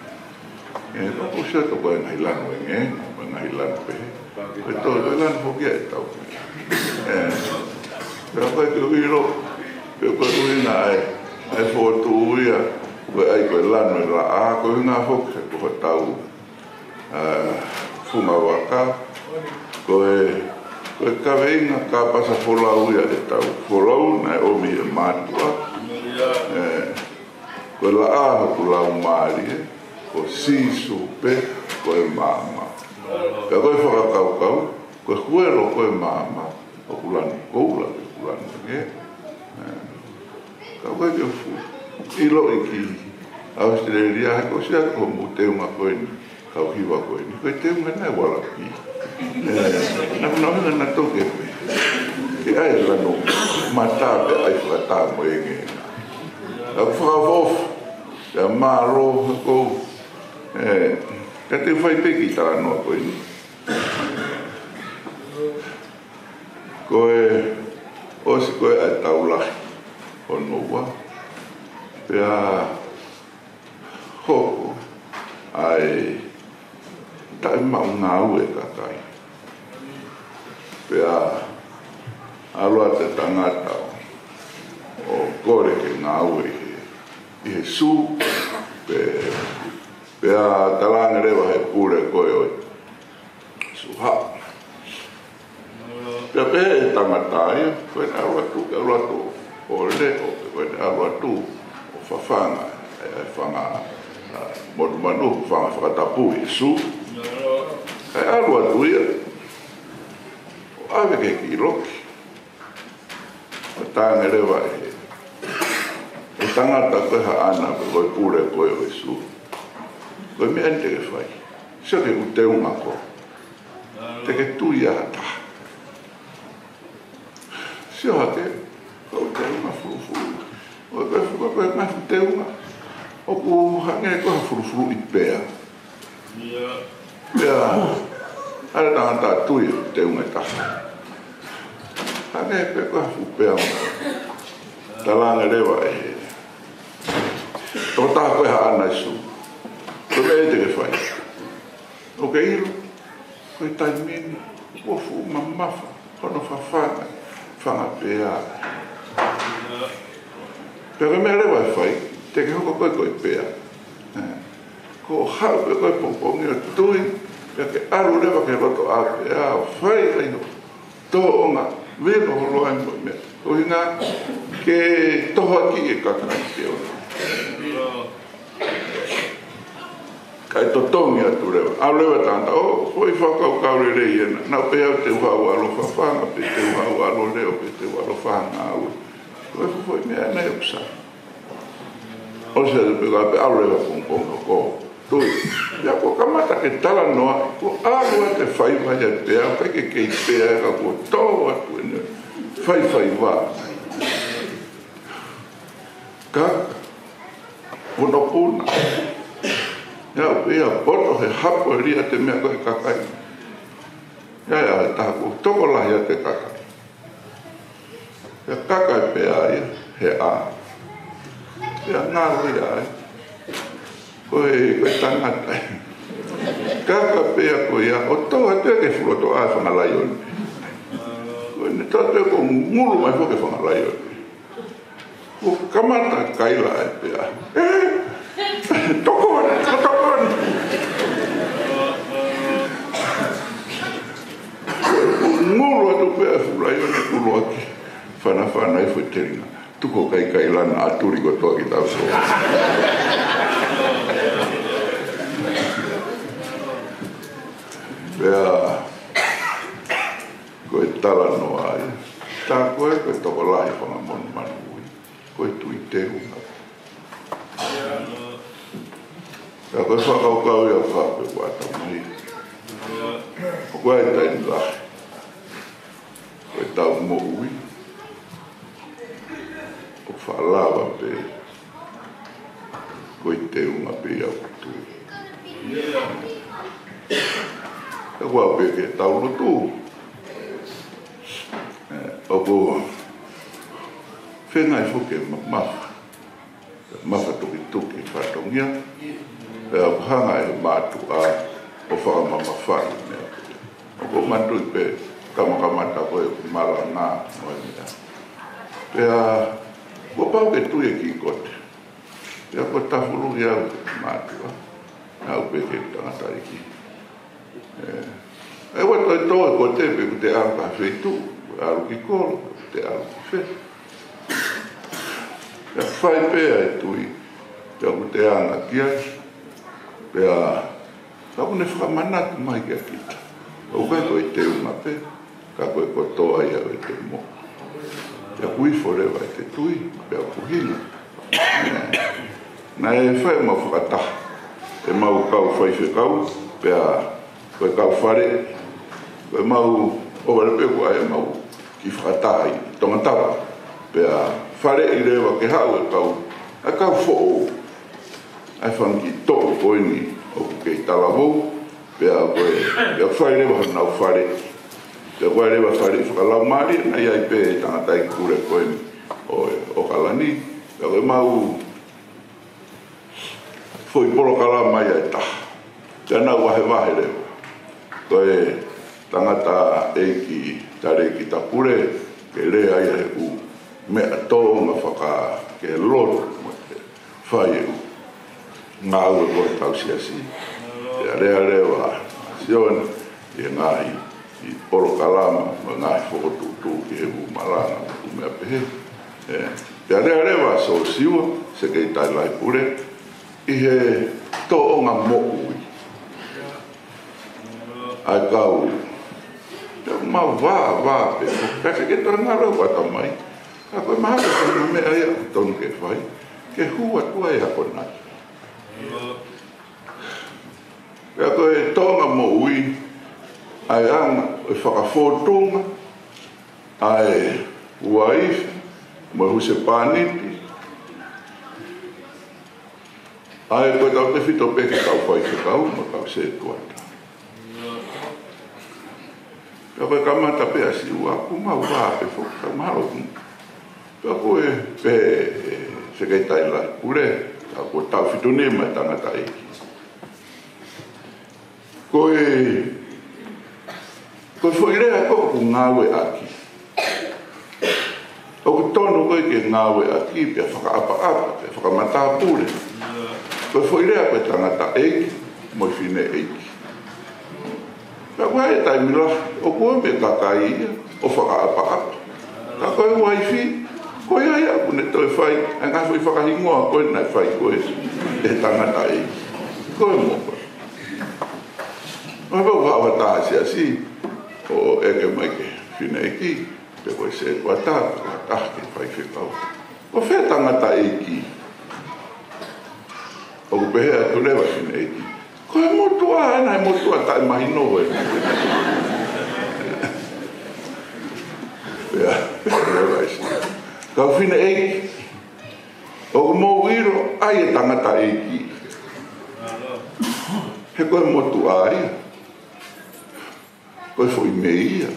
ʻE, ʻoku ou sio atu ko e ngaahi lanu ʻengeʻenga, ko e ngaahi lanu pehē. Ko e tohi, ko e lanu foki ia ʻetau. ʻE, pea ʻoku ʻikai ke u ʻilo pe ko e ʻuhinga ʻa e, ʻa e fokotuʻu ia, ko e ʻai ko e lanu e laʻā, ko e ʻuhinga foki ko hotau, ʻa, funga vaka, ko e, ko e kaveinga kāpasa folau ia ʻetau folau naʻe ʻomi ʻe he mātuʻa. ʻE, ko e laʻā hoku laumālie, ko Sīsū pē ko e maama. Pea ko e fakakaukau, ko e huelo ko e maama, ʻoku lanu koula, ʻoku lanu nge. ʻE, ka ʻoku ʻikai ke u fu-, ʻiloʻi ki ʻAositelēlia, he ko e ʻosi atu hoʻomou teunga ko eni, kau hiva ko eni, ko e teunga naʻe ualapi. ʻE, naʻa ku nau hanga naʻa toke pē. Ke ʻai e lanu mata pea ʻai fakataha mo e ʻengeʻenga. ʻOku ou fakaʻofoʻofa, pea mālō ʻaupito. ʻE, ka te u fai pē kiʻi talanoa ko eni. Ko e ʻosi ko ē ʻa e taulahi hono ua, pea hoko ʻa e taʻemaʻu ngāue ʻa e kakai. Pea ʻalu atu e tangata ʻo kole ke ngāue ʻi he, ʻi he sū, pe, pea talaange leva ʻe he pule ko ē ʻo e sū, haʻu. Pea pehē ʻe he tangata ia, ko ʻene ʻalu atu, ke ʻalu atu ʻo leʻo, ko ʻene ʻalu atu ʻo fafanga e, e fanga, ʻa, monumanu, fanga fakatapu ʻi he sū. ʻE ʻalu atu ia ʻo ʻave ki he kiʻi loki. ʻO talaange leva ʻe he, ʻe he tangata ko ē haʻana, ko e pule ko ē ʻo e sū, ko e meʻa eni te ke fai. Sio ki heʻeku teunga ko ē. Te ke tui ʻa ha taha. Sio hake, ko e teunga fulufulu. ʻO ko e fuka ko e ngaahi teunga, ʻoku hangē ko ha fulufuluʻi pea. Pea ʻalu e tangata ʻo tui e teunga ʻe taha. Hangē pē ko ha fuʻu pea mo. Talaange leva ʻe he tokotaha ko ē haʻana e sū, ko e meʻa ia te ke fai. ʻOku ke ʻilo, ko e taimi ni, kuo fuʻu mamafa hono fafanga, fanga pea. Pea ko e meʻa leva ʻe fai, te ke hoko koe ko e pea. Ko e haʻu pē ko ē pongipongi ʻo tui, pea ke ʻalu leva ki loto ʻapē ʻo fai ai hoʻo tōʻonga, vino holo ai mo e meʻa. Ko e ʻuhinga ke tohoakiʻi e kakai ke ʻoua. Kae totongi atu leva. ʻAlu leva e tangata, ʻo, foʻi fakakaukau lelei ena. Naʻa ku pehē au te u haʻu ʻo ʻalu ʻo fafanga, pe te u haʻu ʻo ʻalu ʻo leʻo, pe te u ʻalu ʻo fafanga au. Ko e fuʻu foʻi meʻa ena ia ʻoku sai. ʻOsi atu pē ka pē ʻalu leva pongipongi ʻo tui. Pea kuo kamata ke talanoa, kuo ʻalu atu e faiva ia ʻo pea, ʻikai ke kei pea ia ka kuo tō atu ʻene faifaiva. Kaka, punopuna. Ia ʻo pea poto he hapo e lia ʻa e meʻa ko ē ʻa e kakai. Ia, ia, ʻa e taha kuo tokolahi ʻa e kakai. Pea kaka e pea ia, he ʻā. Pea ngalo ia ai. Ko e, ko e tangata. Kaka e pea ko ia, ʻo tō atu ki he fuʻu loto ʻa e fanga laione. Ko ʻene tō atu kuo ngulu mai foki e fanga laione. Kuo kamata kaila e pea. ʻE, tokoni, tokoni. Ngulu atu pē e fuʻu laione ʻo ʻuluaki. Fanafana e foʻi telinga. Tuku ʻo kaikaila naʻa tuli kotoa ki tau sō. Pea, ko e talanoa ia. Tā ko ē, ko e tokolahi fanga monumanu ui. Ko e tui teunga. Pea ko e fakakaukau ia ʻoku ou ʻatamai. ʻOku ʻi ai e taimi lahi ko ʻetau moʻui ʻoku faʻa lava pē ko e teunga pē ia ʻoku tui. Pea ʻoku ʻi ai pē ke tau lotu. ʻE, ʻoku feinga ai foki ke mamafa. Mafatukituki fatongia, pea ʻoku hanga ʻe he mātuʻa ʻo fakamamafaʻi e meʻa. ʻOku ou manatuʻi pē kamakamata ko ē ʻeku malanga mo e meʻa. Pea kuo pau ke tui e kiʻi kote. Pea kuo tafuluhi au ʻe he mātuʻa. Naʻa ku pehē ki he tangata ʻeiki. ʻE, ʻe ʻoua toe tō e kote pe ʻoku te ʻalu ki ha feituʻu, ʻalu ki kolo, ʻoku te ʻalu ki fē. Pea fai pē ʻa e tui, pea ʻoku te anga ki ai, pea, pea ʻoku ne fakamanatu mai kia kita. ʻOku ʻikai ko e teunga pē, ka ko e kotoa ia ʻo e temo. Pea ʻoku ifo leva ʻete tui, pea ʻoku hina. Naʻe fai ʻemau fakataha ʻemau kau faifekau, pea ko e kau fale, ko ʻemau ʻohovale pē ko ē ʻemau kiʻi fakataha ʻi Tongatapu. Pea faleʻi leva ke haʻu e kau, ʻa e kau foʻou, ʻa e fanga kiʻi toʻu ko eni ʻoku kei talavou, pea ko e, pea fai leva honau fale. Pea ko e leva fale fakalaumālie, naʻe ʻi ai pē tangataʻeiki pule ko ē ʻo, ʻo ʻAokalani. Pea ko ʻemau foʻi polokalama ia ʻe taha. Pea nau vahevahe leva. Ko e tangataʻeiki, tali ʻeikitapule, ke lea ia he ʻū meʻa tōʻonga faka-, ke lotu mo e fai e ʻū ngāue ko ē ʻetau siasi. Pea lea leva ʻa Sione ʻi he ngaahi polokalama mo e ngaahi fokotuʻutuʻu ki he ʻū malanga mo e ʻū meʻa pehē. ʻE, pea lea leva ʻa Siosiua, Sekelitali Lahi Pule, ʻi he tōʻonga moʻui ʻa e kau. Pea mau vā, vā pē, pea ke ke tala ngalo ʻatamai. Ka ko e mahalo ko e meʻa ia ʻoku tonu ke fai, ke hū atu ai ʻa e akonaki. Pea ko e tōʻonga moʻui, ʻa e anga ʻo e fakafōtunga ʻa e uaifi mo e husepāniti, ʻa e ko e tautefito pē ki he kau faifekau mo e kau sētuata. Pea ko e kamata pē ʻa Siua, kuo mau vā pē foki, ka mahalo kuo. Pea ko e pehē ʻe he Sekelitali Lahi Pule, ka kuo taʻu fitu nima e tangataʻeiki. Ko e, ko e foʻi lea ko ē ʻoku ngāueʻaki. ʻOku tonu ko ē ke ngāueʻaki, pea fakaʻapaʻapa, pea fakamatāpule. Ko e foʻi lea ko e tangataʻeiki mo e fineʻeiki. Ka ko e taimi lahi, ʻoku ʻomai ʻe he kakai ia ʻo fakaʻapaʻapa. Ka ko e uaifi, ko ia ia ʻoku ne toe fai ʻa e ngaahi foʻi fakahingoa ko ē naʻe fai ko ē ʻe he tangataʻeiki. Ko e moʻoni. ʻO pau ka ʻoua taha siasi, ʻo ʻeke mai ki he fineʻeiki, pe ko e sētuata, pe ko ha taha ke faifekau. Ko fē tangataʻeiki? ʻOku pehē atu leva fineʻeiki, ko e motuʻa ena, e motuʻa taʻemahino ē. Pea, pea leva ʻa Siua, kau fineʻeiki, ʻoku mou ʻilo ʻa e tangataʻeiki? He ko e motuʻa ia. Ko e foʻi mei ia.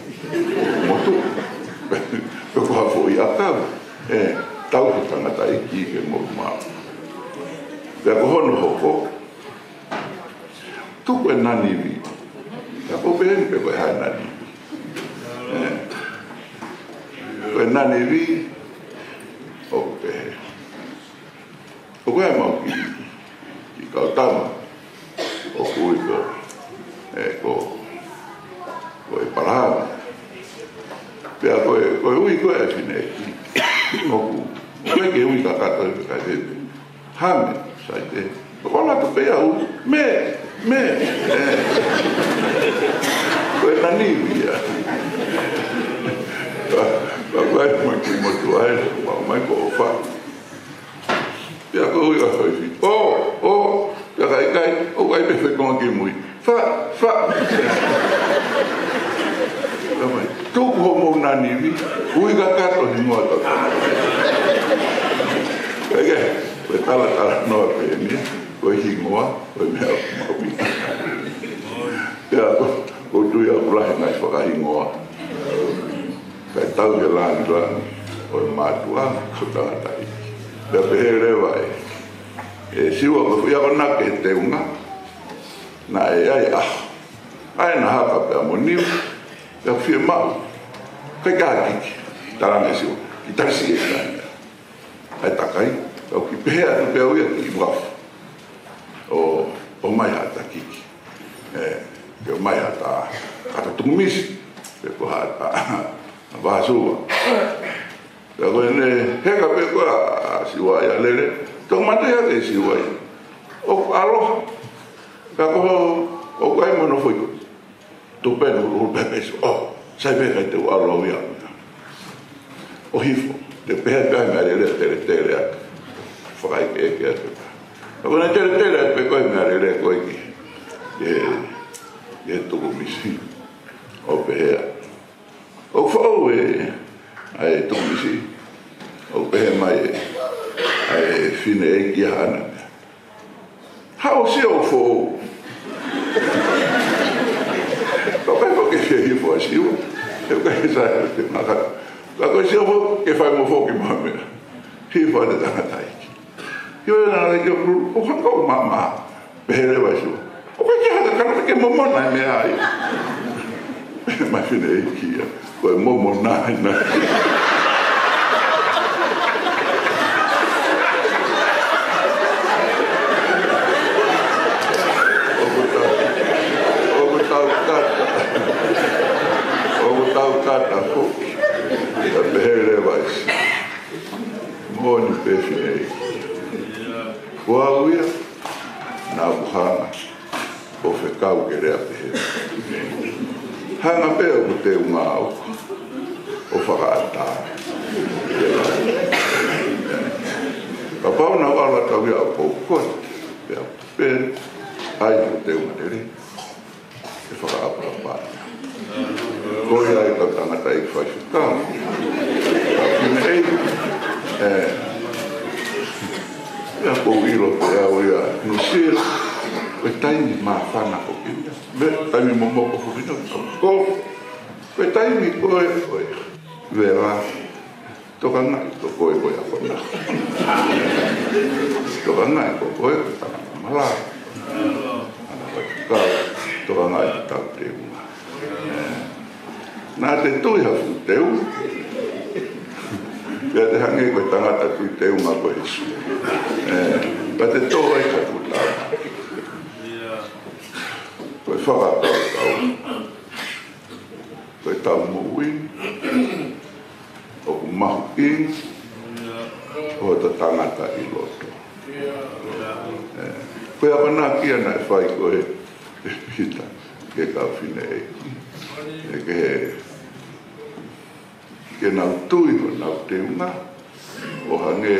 Motuʻa. Ko ha foʻi ʻakau. ʻE, tauhi tangataʻeiki ke mou maʻu. Pea ko hono hoko, tuku e nanivi. Pea ko e pehē ni pe ko e hā e nanivi. ʻE, ko e nanivi, ʻoku pehē. ʻOku ʻi ai ʻemau kiʻi, kiʻi kau tama, ʻoku ui ko, ʻe, ko, ko ʻEpalahame. Pea ko e, ko e ui ko ē ʻa e fineʻeiki, ʻoku, ʻoku ʻikai ke ui kakato ʻe he kakai pē. Hame, Saite. Ko e ʻalu atu pē ia ʻo ui, me, me, ʻe. Ko e nanivi ia. Ka, ka ko e mai ki motuʻa ē, ʻomai ko ʻOfa. Pea ko e ui ʻa e foʻi fineʻeiki. ʻO, ʻo, pea ka ʻikai, ʻoku ʻi ai pē fetongi ki mui. Fa, fa. Ka mai, tuku hoʻomou nanivi, ui kakato hingoa ʻo e tangataʻeiki. Pea ke, ko e talatalanoa pē eni, ko e hingoa, ko e meʻa ʻoku mahuʻinga. Pea ko, ʻoku ou tui ʻoku lahi e ngaahi fakahingoa. Kae tau ke langilangi ʻo e mātuʻa, ko e tangataʻeiki. Pea pehē leva ʻe, ʻe Siua ko e foʻi akonaki he teunga, naʻe ʻi ai e ʻaho, ʻa ē naʻa haka pea mo Niu, pea fiemaʻu ke kei kiki, talaange ʻe Siua, ke tali siʻi e taimi. ʻA e takai, kau kiʻi pehē atu pē au ia ki uafu. ʻO, ʻomai haʻata kiki. ʻE, ke ʻomai haʻata, haʻata tukumisi. Pe ko haʻata, vāsua. Pea ko ʻene, heka pē ko ē ʻa Siua ia lele. Toki mate hake ʻe Siua ia. ʻOku ʻaloha. Pea ko, ʻoku ʻi ai mo hono foʻi tupe, ʻuluʻulu pē pesi. ʻO, sai pē, ʻikai te u ʻalu au ia. ʻO hifo, te u pehē pē ʻa e meʻalele, teletele atu. Fakaʻekeʻeke atu. Ka ko ʻene teletele atu pē ko ē meʻalele ko ē ki he, ki he tukumisi. ʻO pehē ʻoku foʻou e, ʻa e tukumisi. ʻO pehē mai e, ʻa e fineʻeiki ia hana. Haʻu ʻo sio ʻoku foʻou. Ka ʻoku ʻikai ke fie hifo ʻa Siua. ʻOku ʻikai sai ʻa e te maka. Ka ko e sio foki, ke fai mo foki mo e meʻa. Hifo ʻa e tangataʻeiki. Hifo ʻa e tangataʻeiki ʻo hanga ʻo māmā. Pehē leva ʻe Sīsū, ʻoku ʻikai ke hanga ʻe he tangata ke momona e meʻa ia. Pehē mai e fineʻeiki ia, ko e momona ena. ʻOku tau, ʻoku tau kata. ʻOku tau kata foki. Ka pehē leva ʻe Sīsū, moʻoni pē fineʻeiki. Ko au ia, naʻa ku hanga ʻo fekau ke lea pehē. Hanga pē ʻoku teunga ʻoku, ʻo fakaʻatā. Kapau naʻa ku ʻalu atu au ia ʻo kou kote, pea pē, ʻai ʻoku teunga lelei, ʻe fakaʻapaʻapa. Ko ia ʻa e kau tangataʻeiki faifekau. Fineʻeiki, ē, ia ʻoku ou ʻilo pē au ia Nuʻusila, ko e taimi māfana ko ē ia. Mo e taimi momoko foki ʻena, ko, ko e taimi ko ē, ko e vela, tokangaʻi ko koe ko e ʻaho na. Tokangaʻi ko koe ko e tangata malanga. Tangata faifekau, tokangaʻi ko e tau teunga. Naʻa te tui ha fuʻu teunga. Pea te hangē ko e tangata tui teunga ko Sīsū. Ē, pea te tō ai ha fuʻu teunga. Ko e fakakaukau, ko e tau moʻui ʻoku mahuʻinga ko hota tangata ʻi loto. Ē, ko e akonaki ia naʻe fai ko ē ʻe Pita ki he kau fineʻeiki. Ē, ke he, ke nau tui honau teunga, ʻo hangē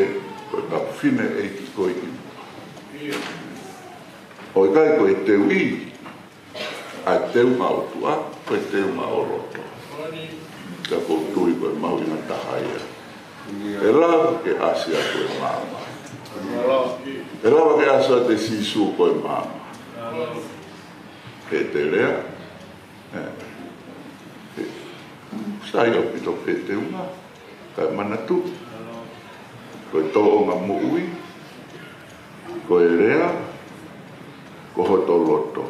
ko e kau fineʻeiki ko ē ʻi muʻa. ʻOku ʻikai ko e teuʻi ʻa e teunga ʻOtua, ko e teunga ʻo loto. Ka ʻoku ou tui ko e mahuʻinga taha ia. ʻE lava ke ʻasi atu e maama. ʻE lava ke ʻasi atu ʻe Sīsū ko e maama. He te lea, ē, ē, sai ʻaupito pē teunga, kae manatu, ko e tōʻonga moʻui, ko e lea, ko hoto loto.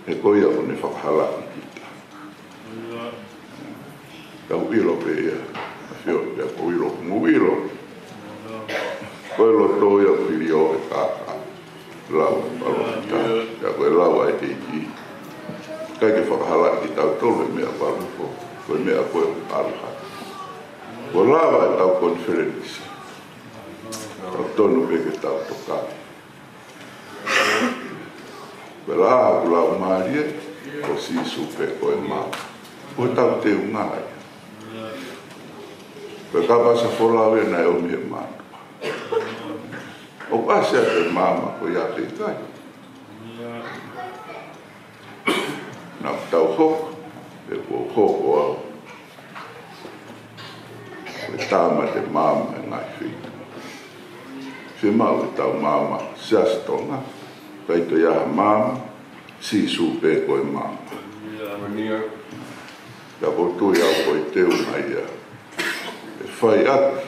He ko ia ʻoku ne fakahalaki kita. Ka u ʻilo pē ia, ʻa fio pē ʻoku ou ʻilo, mo ʻilo. Ko e loto ia ʻoku fili ʻo e kākā. Lau, ʻalu kita, ia ko e lau ʻa e ʻEiki. ʻIkai ke fakahalaki kitautolu he meʻa ʻoku ʻalu hifo, ko e meʻa ko ē ʻoku ʻalu hake. Kuo lava e tau konifelenisi. Tau tonu pē ke tau tokanga. Ko e lea ʻoku lau mālie, ko Sīsū pē ko e maama. Ko e tau teunga ia. Ko e kāpasa folau ia naʻe ʻomi he mātuʻa. ʻOku ʻasi atu e maama ko ia pe ʻikai. Naʻa tau hoko, pe kuo hoko au. Ko e tama te maama e ngaahi feituʻu. Fiemaʻu ke tau maama Siasi Tonga, ʻikai toe ʻi ai ha maama, Sīsū pē ko e maama. Ka ʻoku ou tui au ko e teunga ia ʻe fai ʻaki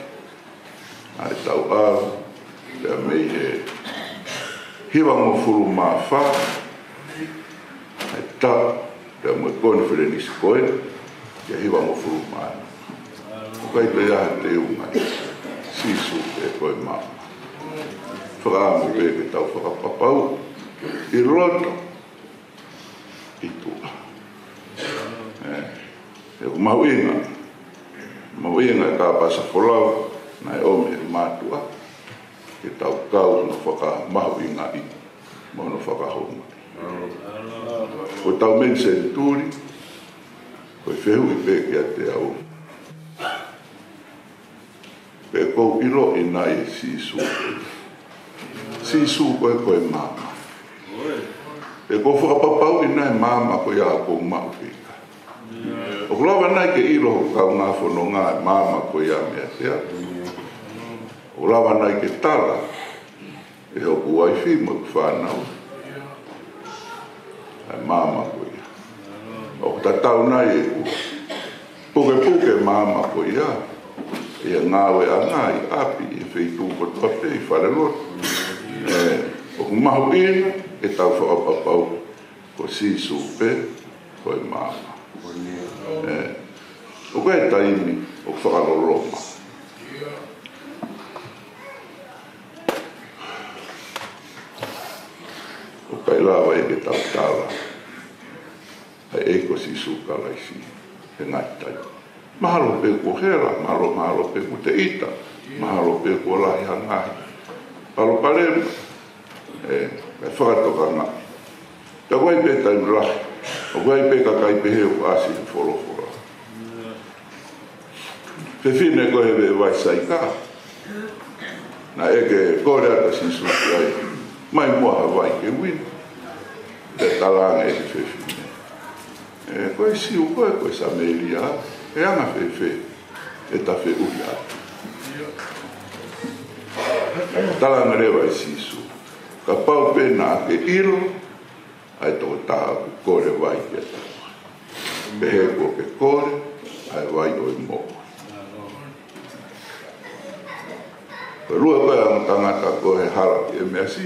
ʻa e tau ʻalu, pea mei he hivangofulu mā fā ʻa e taʻu, pea mo e konifelenisi ko ē, ki he hivangofulu mā nima. ʻOku ʻikai toe ʻi ai ha teunga, Sīsū pē ko e maama. Fakaʻamu pē ke tau fakapapauʻi loto, ʻi tuʻa. Ē, ʻoku mahuʻinga, mahuʻinga e kāpasa folau naʻe ʻomi he mātuʻa, ke tau kau hono fakamahuʻingaʻi, mo hono fakahoma. Ko e tau mei senituli, ko e fehuʻi pē kiate au. Pe ʻoku ou ʻiloʻi nai ʻe Sīsū. Sīsū ko e, ko e maama. Pe ʻoku ou fakapapauʻi nai maama ko ia ʻoku ou maʻu pe ʻikai. ʻOku lava nai ke ʻilo hoku kaungā fononga e maama ko ia meiate au. ʻOku lava nai ke tala ʻe hoku uaifi mo hoku fānau ʻa e maama ko ia. ʻOku tatau nai ʻeku pukepuke maama ko ia ʻi he ngāueʻanga ʻi ʻapi, ʻi he feituʻu kotoa pē, ʻi falelotu. ʻE, ʻoku mahuʻinga ke tau fakapapauʻi ko Sīsū pē ko e maama. ʻE, ʻoku ʻi ai e taimi ʻoku fakaloloma. ʻOku ʻikai lava ia ke tau tala ʻa e ʻEiki ko Sīsū Kalaisi he ngaahi taimi. Mahalo pē kuo hela, mahalo, mahalo pē kuo teʻita, mahalo pē kuo lahi ha ngaahi palopalema. ʻE, ʻe fakatokanga. Ka ʻoku ʻi ai pē taimi lahi, ʻoku ʻi ai pē kakai pehē ʻoku ʻasi he folofola. Fefine ko ē he veʻe vai Saika. Naʻe ʻeke, kole atu ʻa Sīsū ki ai, mai muʻa ha vai ke u inu. Pea talaange ʻe he fefine, ʻE, ko e Siu koe, ko e Samēlia, ʻe anga fēfē ʻeta feʻuhi atu? Talaange leva ʻe Sīsū, kapau pē naʻa ke ʻilo ʻa e tokotaha ʻoku kole vai kiate koe, pehē kuo ke kole ʻa e vai ʻo e moʻui. Ko e lue ko ē ʻa e ongo tangata ko ē he hala ki ʻEmeasi,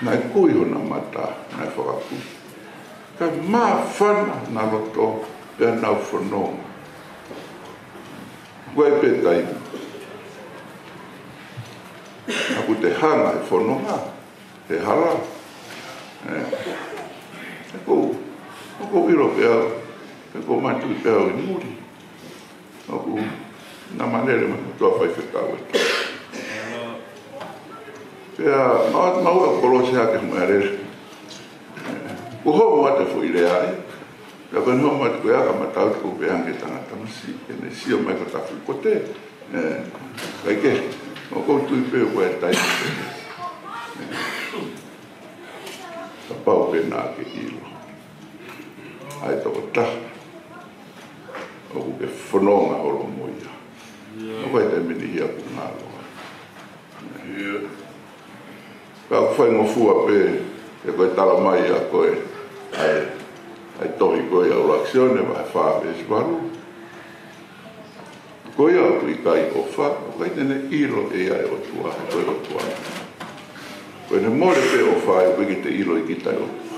naʻe kui hona mata, naʻe fakakui. Kae māfana hona loto, pea nau fononga. ʻOku ʻi ai pē taimi ʻoku te hanga he fononga he hala. ʻE, ʻoku ou, ʻoku ou ʻilo pē au, ʻoku ou manatuʻi pē au ʻi muli. ʻOku na malele mai mo toa faifekau ē. Pea mau, mau a kolosi hake mo e lele. Ko homo ate foʻi lea ai. Pea ko e homo ate ko ia ka matau ko pē ange tangata masi, ʻene sio mai ko tafu ko te. ʻE, kae kehe, ʻoku ou tui pē ko e taimi. Kapau pē naʻa ke ʻilo ʻa e tokotaha ʻoku ke fononga holo mo ia, ʻoku ʻi ai e taimi ni ia ʻoku ngalo. Ka ʻoku faingofua pē, ʻe ko e tala mai ʻa ko ē ʻa e, ʻa e tohi ko ē ʻa ʻUluaki Sione, vahe fā veesi valu. Ko ia ʻoku ʻikai ʻofa, ʻoku ʻikai te ne ʻilo ʻe ia ʻa e ʻOtua, he ko e ʻOtua. Ko ʻene mole pē ʻofa, ʻoku ʻikai te ʻilo ʻe kita ʻa e ʻOtua.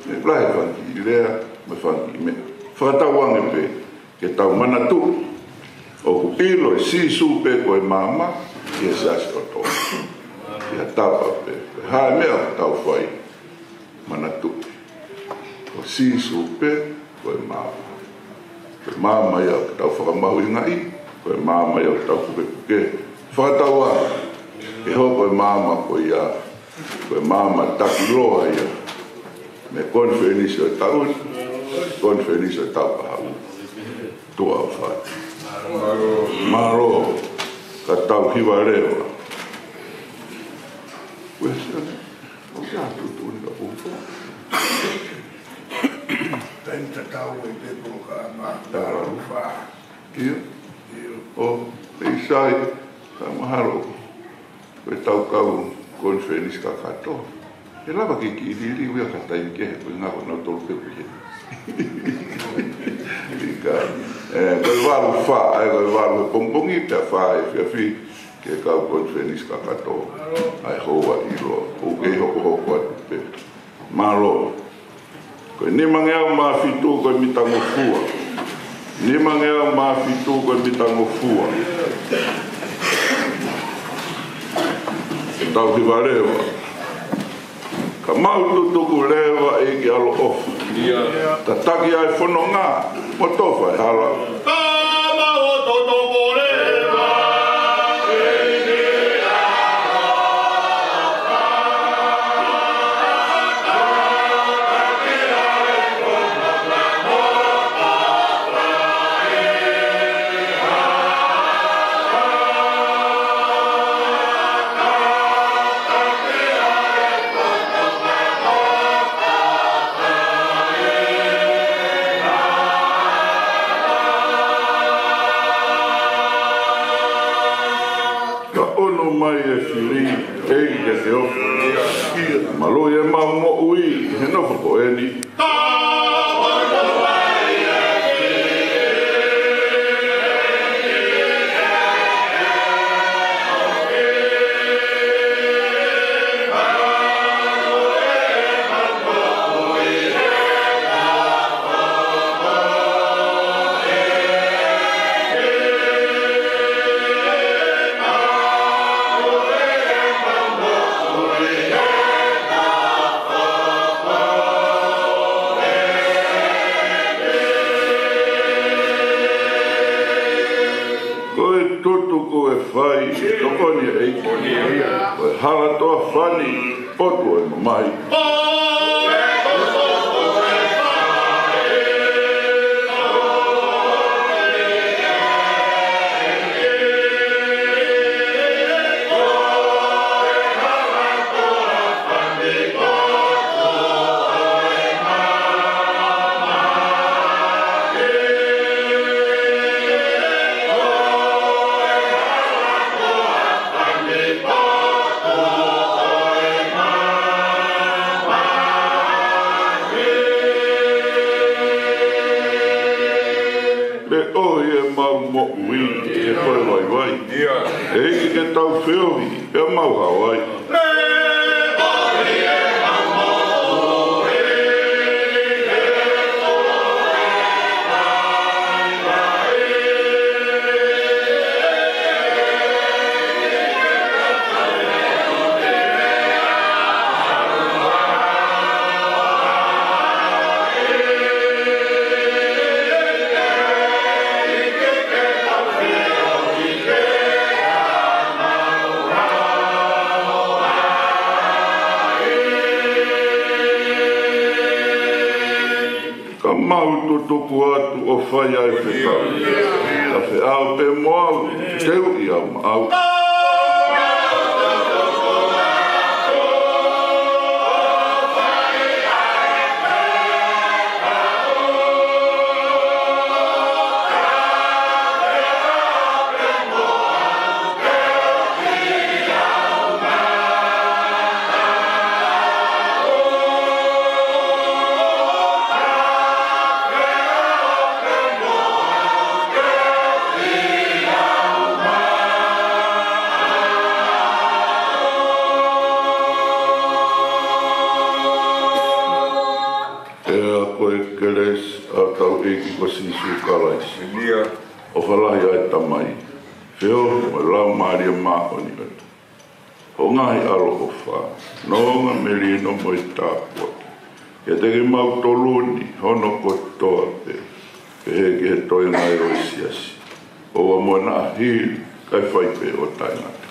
ʻE lahi e fanga kiʻi lea mo e fanga kiʻi meʻa. Fakatauange pē ke tau manatuʻi ʻoku ʻilo ʻe Sīsū pē ko e maama ʻi he siasi ʻo e ʻOtua. ʻI ha tapa pē, pe ko e hā e meʻa ʻoku tau fai, manatuʻi ko Sīsū pē ko e maama. Ko e maama ia ʻoku tau fakamahuʻingaʻi, ko e maama ia ʻoku tau pukepuke. Fakatauange ke hoko e maama ko ia ko e maama takiloa ia mei he konifelenisi ʻo e taʻu ni, konifelenisi ʻo e taʻu kahaʻu. Tuʻa ʻofa atu. Mālō, ka tau hiva leva. Uesia, ʻoku ʻi ai ha tuʻutuʻuni ka pōpō? Taimi tatau ai pē polokalama, ʻa e valu fā. ʻIo. ʻIo. ʻO, ʻe sai, ka mahalo ko e tau kau konifelenisi kakato. ʻE lava ke kiʻi liliu ia ka taimi kehe, ko e ngako nau tolu pē pē. ʻIkai. ʻE, ko e valu fā, ʻa e ko e valu he pongipongi, pea fā he efiafi, ke kau konifelenisi kakato. ʻA e houa ʻiloa, ʻoku kei hokohoko atu pē. Mālō. Ko e nimangeau mā fitu ko e mitangofua. Nimangeau mā fitu ko e mitangofua. Ke tau hiva leva. Ka mau tutuku leva ʻEiki ʻaloʻofa. ʻIo. Tataki ʻa e fononga mo tofa e hala. Ka mau tutuku leva. Ka ʻono mai e fili, ʻEiki ke te ofi. Mālō e mau moʻui. he nofo ko eni. Ko e tutu ko e fai, tokoni ʻEiki. Ko e hala toa fani, potu ʻo e mamahi. Pea ʻohi ʻemau moʻui, ʻe ko e vaivai. ʻEiki ke tau feohi, pea mau hao ai. Ka mau tutuku atu ʻo fai ʻa e fekau. Ka feʻao pē mo au, te u ʻi au maʻau. Pea ko e kelesi ʻa hotau ʻEiki ko Sīsū Kalaisi, ʻofa lahi ʻa e Tamai, feohi mo e Laumālie Māʻoniʻoni, ʻo ngaahi ʻaloʻofa, nonga, melino mo e tāpuaki, kiate kimautolu ni hono kotoa pē, pehē ki he toenga ʻo e siasi, ʻoua muʻa naʻa hili, kae fai pē ʻo taʻengata.